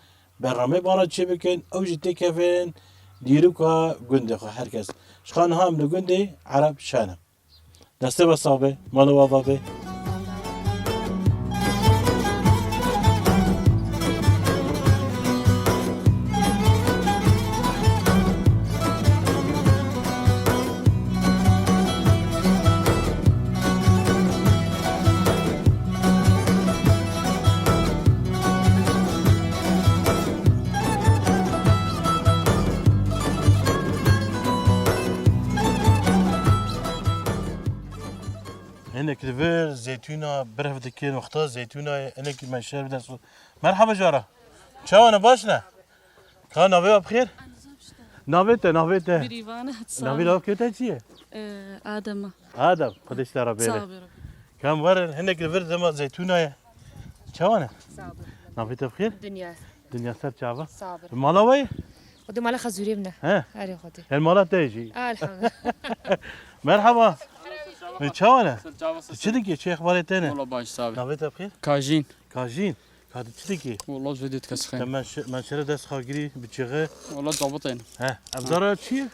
bernameyê bana çê bikin, ew jî têkevin dîroka gundê xwe her kes. Ji xwe niha em li gundê Ereb Şen in. Destê we sax be, mala we ava be. Hinek li vir zeytûna birhev dikin, wexta zeytûna ye, hinek menşer bi dest. Merhaba cara. Çawa ne, baş ne? Ka navê we bi xêr? Navê te, navê te. Mirîvane, sağ ol. Navê lawkê te çi ye? Ee, Adem. Adem, Xwedê ji te re bêre. Sağ ol. Kam werin, hinek li vir dema zeytûna ye. Çawa ne? Sağ ol. Navê te bi xêr? Dinya. Dinya ser çava. Sağ ol. Mala we ye? Xwedê mala Xezûrê min e. He? Erê Xwedê. Her mala te jî. Elhamdulillah. Merhaba. Çawa ne? Ser çava. Tu çi dikî? Çi exbarê te ne? Wala baş, sağ ol. Navê te bi xêr? Kajîn. Kajîn. Ka tu çi dikî? Wala ji vê dê dikes xeyr. Te men şe-, men şere dest xagirî bi çiğe. Wala cabitên. He, ev dara çi ye?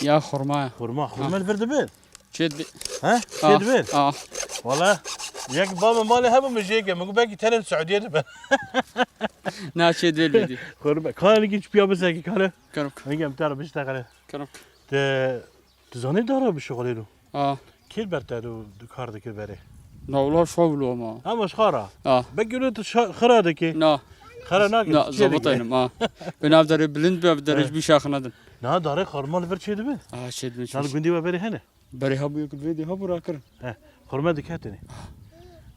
Ya xurma ye. Xurma, xurma li vir dibin? Çê dibê. He? Ah, çê dibin? Ah. Wala, yek ba min malê hebû min jê ke, min got belkî tenê li Siûdiyê dibin. Na, çê dibê lê dî. Xurma, kare li gî çi piya bisekî kare? Kerok. Hingê em te re bişte kare. Kerok. Te Tu zanî dara bişixulî lo? A. Kê ber te do kar dikir berê? Na wala şav lo ama. Ama ji xara. A. Belkî lo tu şa-, xira dikî. Na. Xira nakî. Na, çê dikî. Zabitaynim a. Bi nav derê bilind be, bi derê ji bî şaxinedin. Na darê xorma li vir çê dibe? A, çê dibe. Na li gundî we berê hene? Berê hebû yek vê dê hebû rakirin. He. Xorma diketinê.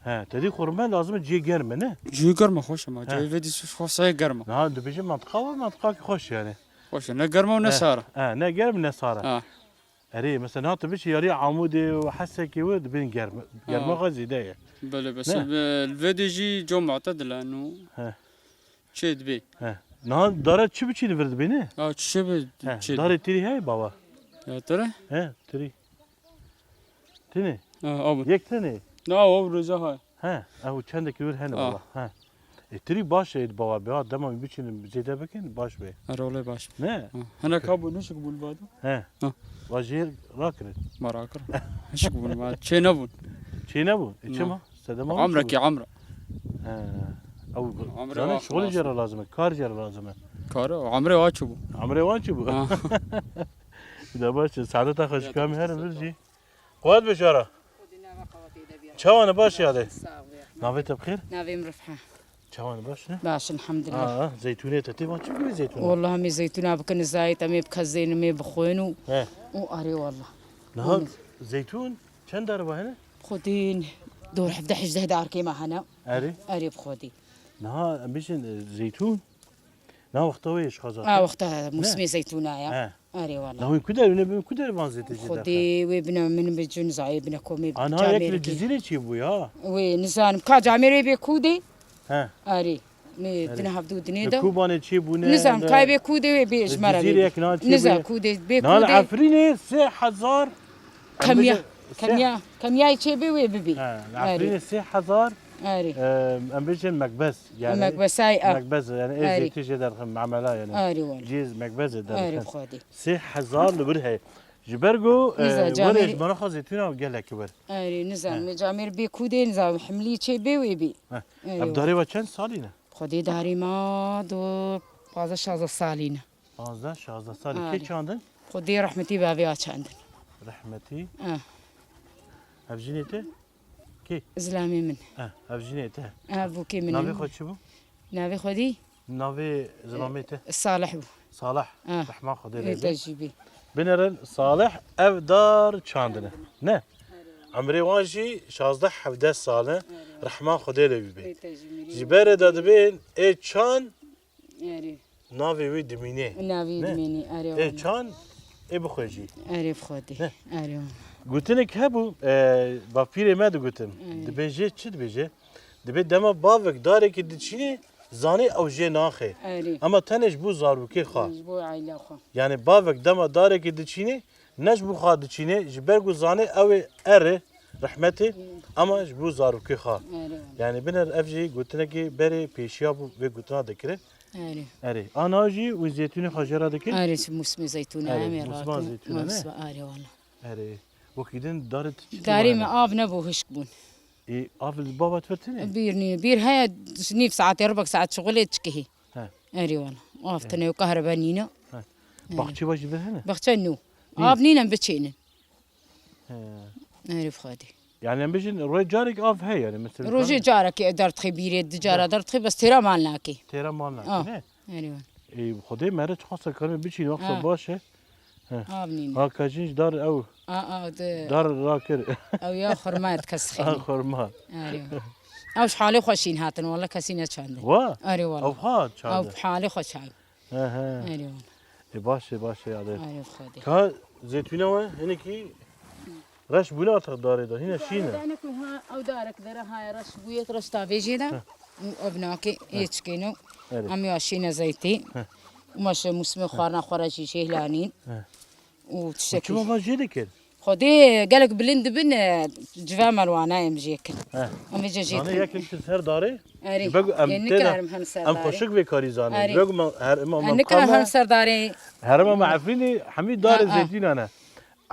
He, te dî xorma lazim e cihê germ e, ne? Cihê germ e, xweş e ma. He. Cihê vê dî xweş e germ e. Na dibêje mantiqa we, mantiqa ki xweş yani. Xweş e, ne germ e û ne sar e. He, ne germ ne sar e. Ha. Erê, mesela niha tu biçî yariya Amûdê û Hesekê wê dibên germ. Germa xwe zêde ye. Belê, bes li vê dê jî co mu'tedil e nû. He. Çê dibê. He. Niha dara çi biçî li vir dibê ne? Ya çi çê bê, he, çê dibê. Darê tirî heye bava? Ya tirî? He, tirî. Tine? Ha, abin. Yek tine? Na, o rêza hay. He, ew çendekî wir hene valla. He. E, tirî baş e, bava be, ha, dema min biçînin, zêde bikin, baş be. Her olay baş. Ne? Ha, hinek hebû, nişik bûn vado? He. Ha. Va jê rakirin. Ma rakirin. Nişik bûn, ma çê nebûn. Çê nebûn? E, çima? Sedema emrekî emre. He. Ew, emre yani şixulî jê re lazim e, kar jê re lazim e. Kar, emrê wa çi bû? Emrê wa çi bû? Ha. De baş e, saadeta xwe ji kamî herin vir jî. Qewet be cara. Çawa ne, baş ya de? Navê te bi xêr? Navê min Rifha. Çawa ne, baş ne? Baş, elhamdulillah. Aa, zeytûnê te tê van çi bikirî zeytûna? Wallahî me zeytûna bikin zayet, em ê bikazênin, em ê bixwin û, û arê wallah. Niha zeytûn çend dar va hene? Xwedî dor hevdeh hejdeh darkê me hene. Erê? Erê bi xwedî. Niha em bêjin, e, zeytûn? Na wexta wê ji xwezar. A, wexta mûsimê zeytûna ya. He. Erê wala. Na hûn ku derê, ne bi ku derê van zêtê jê derxe? Xwedê wê bine min bi cun zayê bine komê. Ana yek li Cizîrê çê bû ya. Wê nizanim ka camêrê bê ku dê? He. Erê. Dine hevdû dinê de. Li Kobanê çê bûne. Nizam kay bê ku dê wê bê ji me re bê. Nizam ku dê bê ku dê. Na li Efrînê sê hezar. Kemiya. Kemiya. Kemiyayê çê bê wê bibî. He, li Efrînê sê hezar. Erê. Em bêjin mekbez. Yani mekbesay, a. Mekbez, yani ê zêtî jê derxin, memela yani. Erê wala. Cêz mekbez derxin. Erê xwedî. Sê hezar li wir heye. Ji ber ku, e, werê ji bana xwe zeytûna gelek wir. Erê, nizam, camêr bê ku dê, nizam, himlî çê bê wê bê. Heh. Erê wala. Ev darê we çend salî ne? Xwedê darê ma do pazdeh şazdeh salî ne. Pazdeh şazdeh salî. Erê. Kê çandin? Xwedê rehmetî bavê a çandin. Rehmetî. Eh. Ev jinê te? Kê? Zilamê min. Eh, ev jinê te. Eh, bûkê min. Navê xwe çi bû? Navê xwe dî? Navê zilamê te? Salih bû. Salih. Eh. Rehma Xwedê lê bê. Te jî bê. Binerin Salih ev dar çandine. Ne? Emrê wan jî şazdeh hevdeh sal e. Rehma Xwedê lê bê. Ji berê de dibên ê çand. Erê. Navê wî dimînê. Navê wî dimînê, erê. Ê çan ê bixwe jî. Erê bi Xwedê. Ne? Erê. Gotinek hebû, e, bapîrê me digotin. Erê. Dibêje, çi dibêje? Dibê dema bavek darekê diçînê, zanê ew jê naxê. Erê. Ema tenê ji bo zarokê xwe. Ji bo aîla xwe. Yani bavek dema darekê diçînê, ne ji bo xwe diçînê, ji ber ku zanê ew ê erê, rehmetê, Hmm. ema ji bo zarokê xwe. Erê. Yani biner ev jî gotinekê berê pêşiya bû vê gotina dikirin. Erê. Erê. Ana jî û zeytûnê xwe jê re dikir? Erê, ji mûsimê zeytûnê Erê, em ê mûsima rakin. Zeytûnê ne? Mûsima, erê wala. Erê. Wekî din darê tu çi Darê me av nebû, hişk bûn. Ê, av li bava tu tine? Bîr nîne. Bîr heye, ji nîv saetê, rubek saet şixulê çikihî. He. Erê wala. Av He. tine û kahrebe nîne. He. Erê. Baxçê we jî vir hene? Baxçe nû. Nî? Av nîne em biçînin. He. Erê bi Xwedê. Yani em bijin rojê carek av heye yani mesela. Rojê carek derdixê bîrê, di cara He. derdixê, bes têra mal nake. Têra mal nake, Ah. ne? Erê wala. Ê, Xwedê mere çiqas karê biçîn, wexta Ha. baş e. He. Av nîne. Ha, kajin ji dar ew. A, a, de. Dar rakir. Ew ya xurma et kes Ha, xêne. xurma. Erê. Ew ji halê xwe şîn hatin, wala kesî neçandin. Wa? Erê wala. Ew xwe çandin. Ew halê xwe çand. He, he. Erê wala. E, baş e, baş e, adet. Erê Xwedê. Ka zeytûna we hinekî reş bûne artık darê de, hine şîn e. Dane ku ha, ew darek dere haya reş bûye, reş tavêjê de. He. Û ev nake, He. ê çikêno. Erê. Em ya şîne zeytî. He. Û me ji mûsimê xwarina xwe re jî jêhlanîn. He. Û Û tiştekî. çima van jê dikir? Xwedê gelek bilind dibin, e, cive merwana em jê kin. He. Em vêce jê Zanî dikin. yekin tu ser darê. Erê. Bego em Ê têne, nikarim hem ser em darê. xweşik vê karî zanîn. Erê. Bego me her, em, Em em nikarim kame, hem ser darê. Herima me Efrînê hemî darê Ha, ha. zeytîna ne.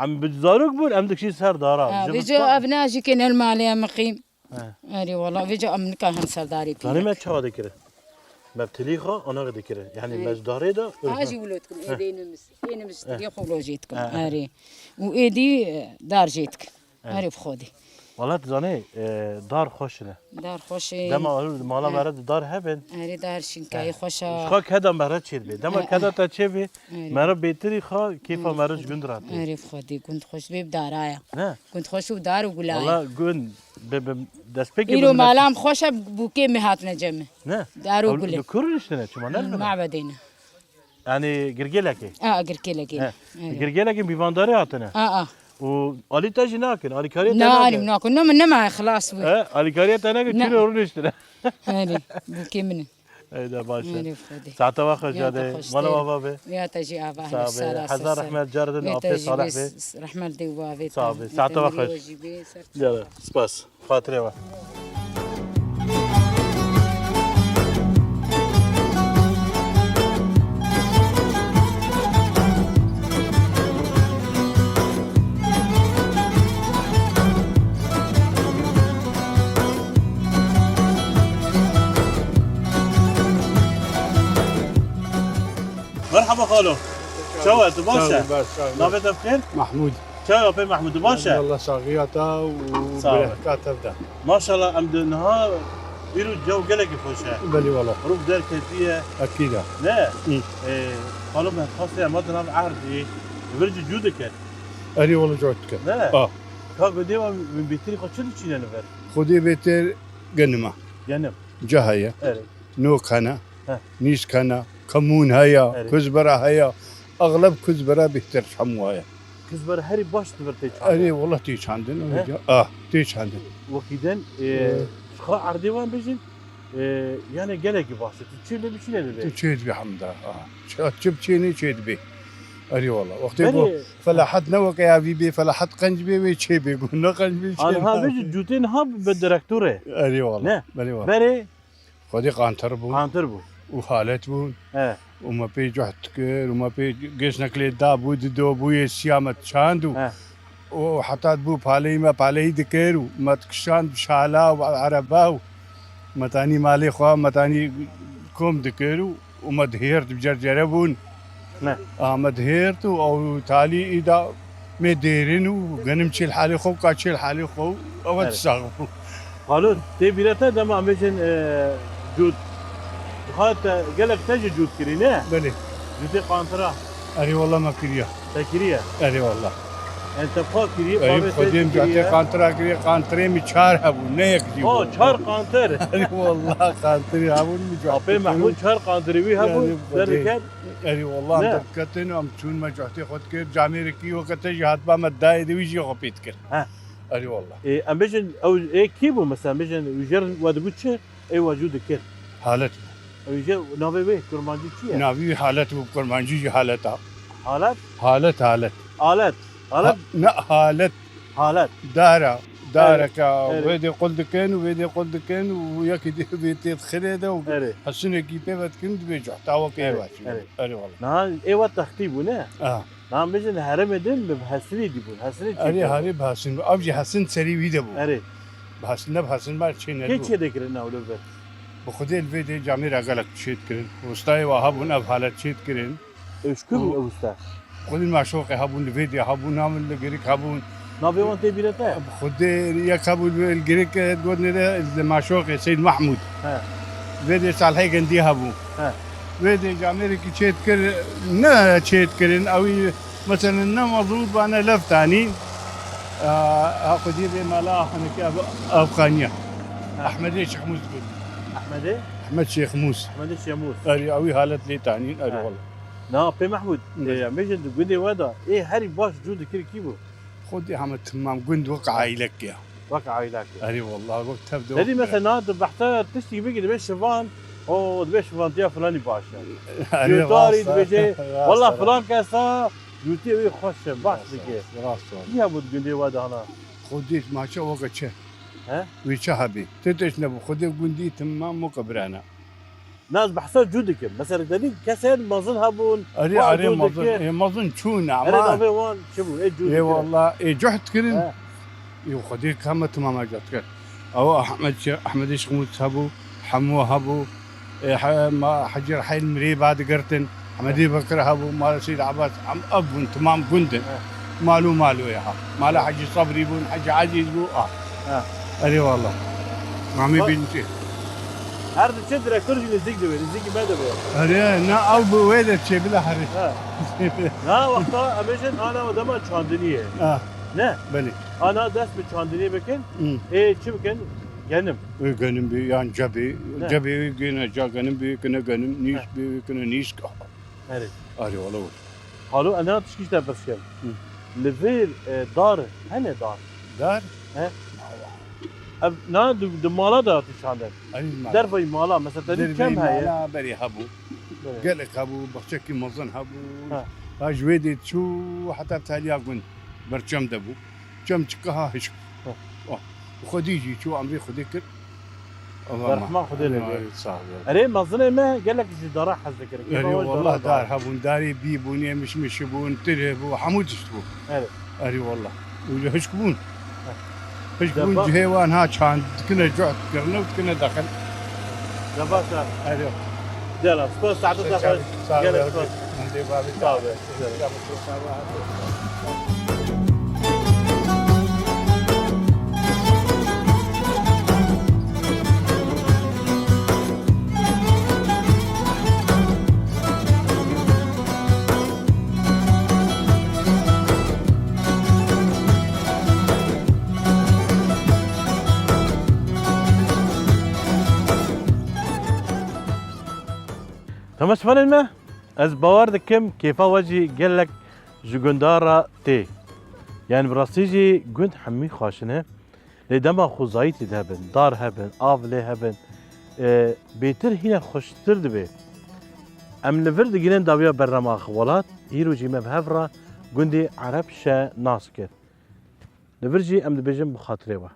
Em bi zarok bûn, em dikişî ser dara. Ha, Ji vêce bistan- ev ne jî kên el malê em qîm. He. Erê wala, vêca em nika hem serdarê Zanî me pîrek. çawa dikirin? Me bi tilî xwe anaxê dikirin. Yani He. me ji darê de Ha, jî wilo dikim, He. ê dê nimis. Ê nimis He. diye xwe wilo jê dikim. He. Erê. Û êdî, e, dar jê dikim. He. Erê bi Xwedê. Wala tu zanî, e, dar xweş ne. Dar xweş e. Dema ew mala He. mere de dar hebin. Erê dar şinkayê He. xweş a. Ji xwe keda mere çêdibê. Dema He, keda he. te çêbê, Erê. mere bêtirî xwe, kêfa Erê mere ji Xwedê. gund ratê. Erê bi Xwedê, gund xweş bê bi daraya. Ne? Gund xweş û dar û gulaya. Wala gund. Bi, bi destpêkê Îro bi millet- malam xweş e, bûkê me hatine cem me. Ne? Dar û Ew gule. Li kur rûniştine, çima ne li vir e? Mabedê ne. Yani girgêlekê? A, girgêlekê. He. Erê. Girgêlekê mîvandarê hatine. A, a. Û alî te jî nakin, alîkariyê te Ne nakin. alîm nakun, ne min nema xilas bû. He, alîkariya te nakin, Ne. çilo rûniştine. Erê, bûkê min in. Eyda baş e. Erê Xwedê. Saeta we xweş Ya te Cadê. xweş Mala te. we ava be. Ya te jî ava Sağ be. Hezar rehmet, cara din Vê te afê jî salih bê be. s-, rehmet dê û avê Sağ te. be. Saeta we Te xweş. jî bê ser Cara, spas. Xatirê we. Merhaba xalo. Çawa, tu baş e? Sağ ol, baş, sağ ol. Navê te bi xêr? Mahmud. Çawa apê Mahmud, tu baş e? Allah saxiya te û Sağ ol. bereka te bide. Maşallah, em di niha îro caw gelekî xweş e. Belê wala. Rûv derketiye. Ekîd e. Ne? Hı. Ê, xalo me xastê em hatin nav erdî. Vir jî cû dike. Erê wala cû dike. Ne? Ah. Ka godê we min bêtirî xwe çi diçîne li vir? Xwedê bêtir genima. Genim. Ca heye. Erê. Nok hene, He. nîsk hene, kemûn heye, Erê. kuzbera heye. Exleb kuzbera bêhtir ji hemû heye. Kuzbera herî baş di vir tê çandin. Erê, wela tê çandin. He? Ah, tê çandin. Wekî din, e, He. ji xwe erdê wan bijîn, e, yani gelekî baş e. Tu çê lê biçîne divê. Tu çê dibî hemda. Ah. Çi, çi biçênê çê dibê. Erê wela. Wextê Berê ku felahet ne weke ya vî bê, felahet qenc bê wê çê bê. Ku ne qenc bê çê Anha nabe. bijî cûtê niha bi direktorê. Erê wela. Ne? Erê wela. Berê Xwedê qantir bû. Qantir bû. Û halet bûn. He. Û me pê cuhd dikir, û me pê gêşnek lê dabû, didobû yê siya me çand û, He. û heta dibû paleyî me paleyî dikir û me dikişand bi şala û ereba û me tanî malê xwe, me tanî kom dikir û, û me dihêrt bi cercere bûn. Ne. A me dihêrt û ew talî îda mê dêrin û genim çêl halê xwe û ka çêl halê xwe û ew Evet. sax bû. Xalo, tê bîra te dema em bêjin, e, cût. Xwe te gelek te jî cût kirî, ne? Belê. Cûtê qantira. Erê wela me kiriya. Te kiriye? Erê wela. Entefa kiriye, Eyüp pavê Xwedê te mi cotê kiriye. Qantira kiriye, qantirê mi çar hebûn, ne yek jî bûn. O, çar qantir. Erê wallah, qantirê hebûn mi cotê. Apê Mehmûd çar qantirê wî hebûn, Erê Xwedê. Derdiket. Erê wallah, em Ne? derketin, em çûn me cotê xwe dikir, camêrekî weke te jî hatba me dayê de wî jî xwe pê dikir. He. Erê wallah. Ê, em bêjin, ew ê kî bû mesela, em bêjin, û jê re we digot çi? Ê we jû dikir. Halet bû. Ew jê navê wê kurmancî çi ye? Navî wî Halet bû, kurmancî jî Haleta. Halet? Halet, Halet. Alet. Alet? Ha, ne, Halet. Halet. Dara. Erê, Dareka. Erê. Wê dê qul dikin û wê dê qul dikin û yekî dê vê tê dixirê de û Erê. hesinekî pê ve dikin dibê cihta wekê Erê, wê çû. Erê. Erê wala. Niha ê we textî bû, ne? Ah. Niha em bêjin herêmê din bi hesinê dî bûn. Hesinê çê Erê, kir. Herê bi hesin. Ev jî hesin serî wî de bû. Erê. Bi hesin ne, bi hesin me çê Kê nedibû. Çê dikirin ew li vir? Bi Xwedê li vê dê camêra gelek çê dikirin. Wistayê wa hebûn ev Halet çê dikirin. Ew ji ku bû Û ew wista? Xwedê maşoqê hebûn, li vê dê hebûn, nam li girik hebûn. Navê wan tê bîra te? Xwedê yek hebû li, li girik, e, gotinê de li maşoqê Seyd Mahmûd. He. Vê dê Salihê Gindî hebû. He. Vê dê camêrekî çê dikir, ne çê dikirin, ew ê, meselen, ne mazût ba ne leftanî. A, a xwedî vê mala xanekî ev, ev xaniya. He. Ehmedê Şêxmûs digot. Ehmedê? Ehmed Şêxmûs. Ehmedê Şêxmûs. Erê, ew ê Halet lê tanîn, erê He. wala. Na, pê Mehmûd, Ne. e, em bêjin di gundê we de, ê herî baş cû dikir kî bû? Xwedê heme timam gund wek aîlek ya. Wek aîlek ya. Erê wallah, wek tev de Derî wek mesela na di behsa tiştî bigî dibê şivan, o, dibê şivantiya filanî baş e. Erê Gotarî rast e. dibêje, Rast wallah e. filan kesa cûtiyê wî xweş e, baş Rast e, dike. rast e. Kî hebû di gundê we de hana? Xwedê maça weke çi? He? Wî çi hebî? Ti tişt nebû. Xwedê gundî timam weke birana. Na ez behsa cû dikim. Mesela te dî kesên mezin hebûn, Erê, wan erê, cû mezin, dikir. ê, mezin çûn Erê ama. navê wan çi bû? Ê cû Ê dikir. wallah, ê cuhd kirin. He. Ê Xwedê kama timama cot kir. Ew Ehmed Şê-, Ehmedê Şêxmûs hebû, Hemo hebû, ê, he-, ma Hecî Rehîl mirê ba digirtin. Ehmedê Bekir hebû, mala Seyd Abbas, em ev bûn, timam gund in. He. Malo malo ya ha. Mala He. Hecî Sebrî bûn, Hecî Ezîz bû, ah. He. Erê wallah. Mamê Bak- bîn çi? Her diçe direktor jî nêzîk dibe, nêzîkî me dibe. Erê, na ew bi wê de çê bila herê. He. Na wexta em bêjin ana we dema çandiniyê. Ah. Ne? Belê. Ana dest bi çandiniyê bikin. Hı. Ê çi bikin? Genim. Ê genim bi yan cebê. Ne? Cebê wê gêne ca genim bi kine genim, nîsk He. bi wê kine nîsk. Erê. Erê wala wala. Halo, em dena tişkî ji te pirs kim. Hı. Li vêr, e, dar hene dar? Dar? He. Ev, na di, di mala de hatî çandin. Erê mala. Derveyî mala, mesela te dî Derveyî çem heye? mala berê hebû. Berê. Gelek hebû, baxçekî mezin hebû. Ha. Ha, ji wê dê çû heta taliya gund. Ber çem de bû. Çem çika ha hişk. Ha. Oh. Xwedî jî çû emrê Xwedê kir. Allah Berhma ma. Xwedê lê Erê, bê. erê, sağ ol. Erê, mezinê me gelek ji dara hez dikirin. Erê, Kêfa wallah dara dar hebûn, darê bî bûn, yemiş mişi bûn, tirê bû, hemû tişt bû. Erê. Erê, wallah. Û hişk bûn. Heh. Hişk bûn, Deba- cihê wan ha çand dikine, cuh dikirine û dikine dexil. Deba sar. Erê. Gel, spas, saete Sağ ol, daxil. sağ ol, Gel, abi. spas. Hadi, abi. Sağ ol. Temaşevanên me, ez bawer dikim kêfa we jî gelek ji gunda re tê. Yani bi rastî jî gund hemî xweş in e. Lê dema xwezayî tê de hebin, dar hebin, av lê hebin, e, bêtir hîne xweştir dibe. Em li vir digihînin dawiya bernama Axi Welat, îro jî me bi hev re gundê Ereb Şe nas kir. Li vir jî em dibêjin bi xatirê we.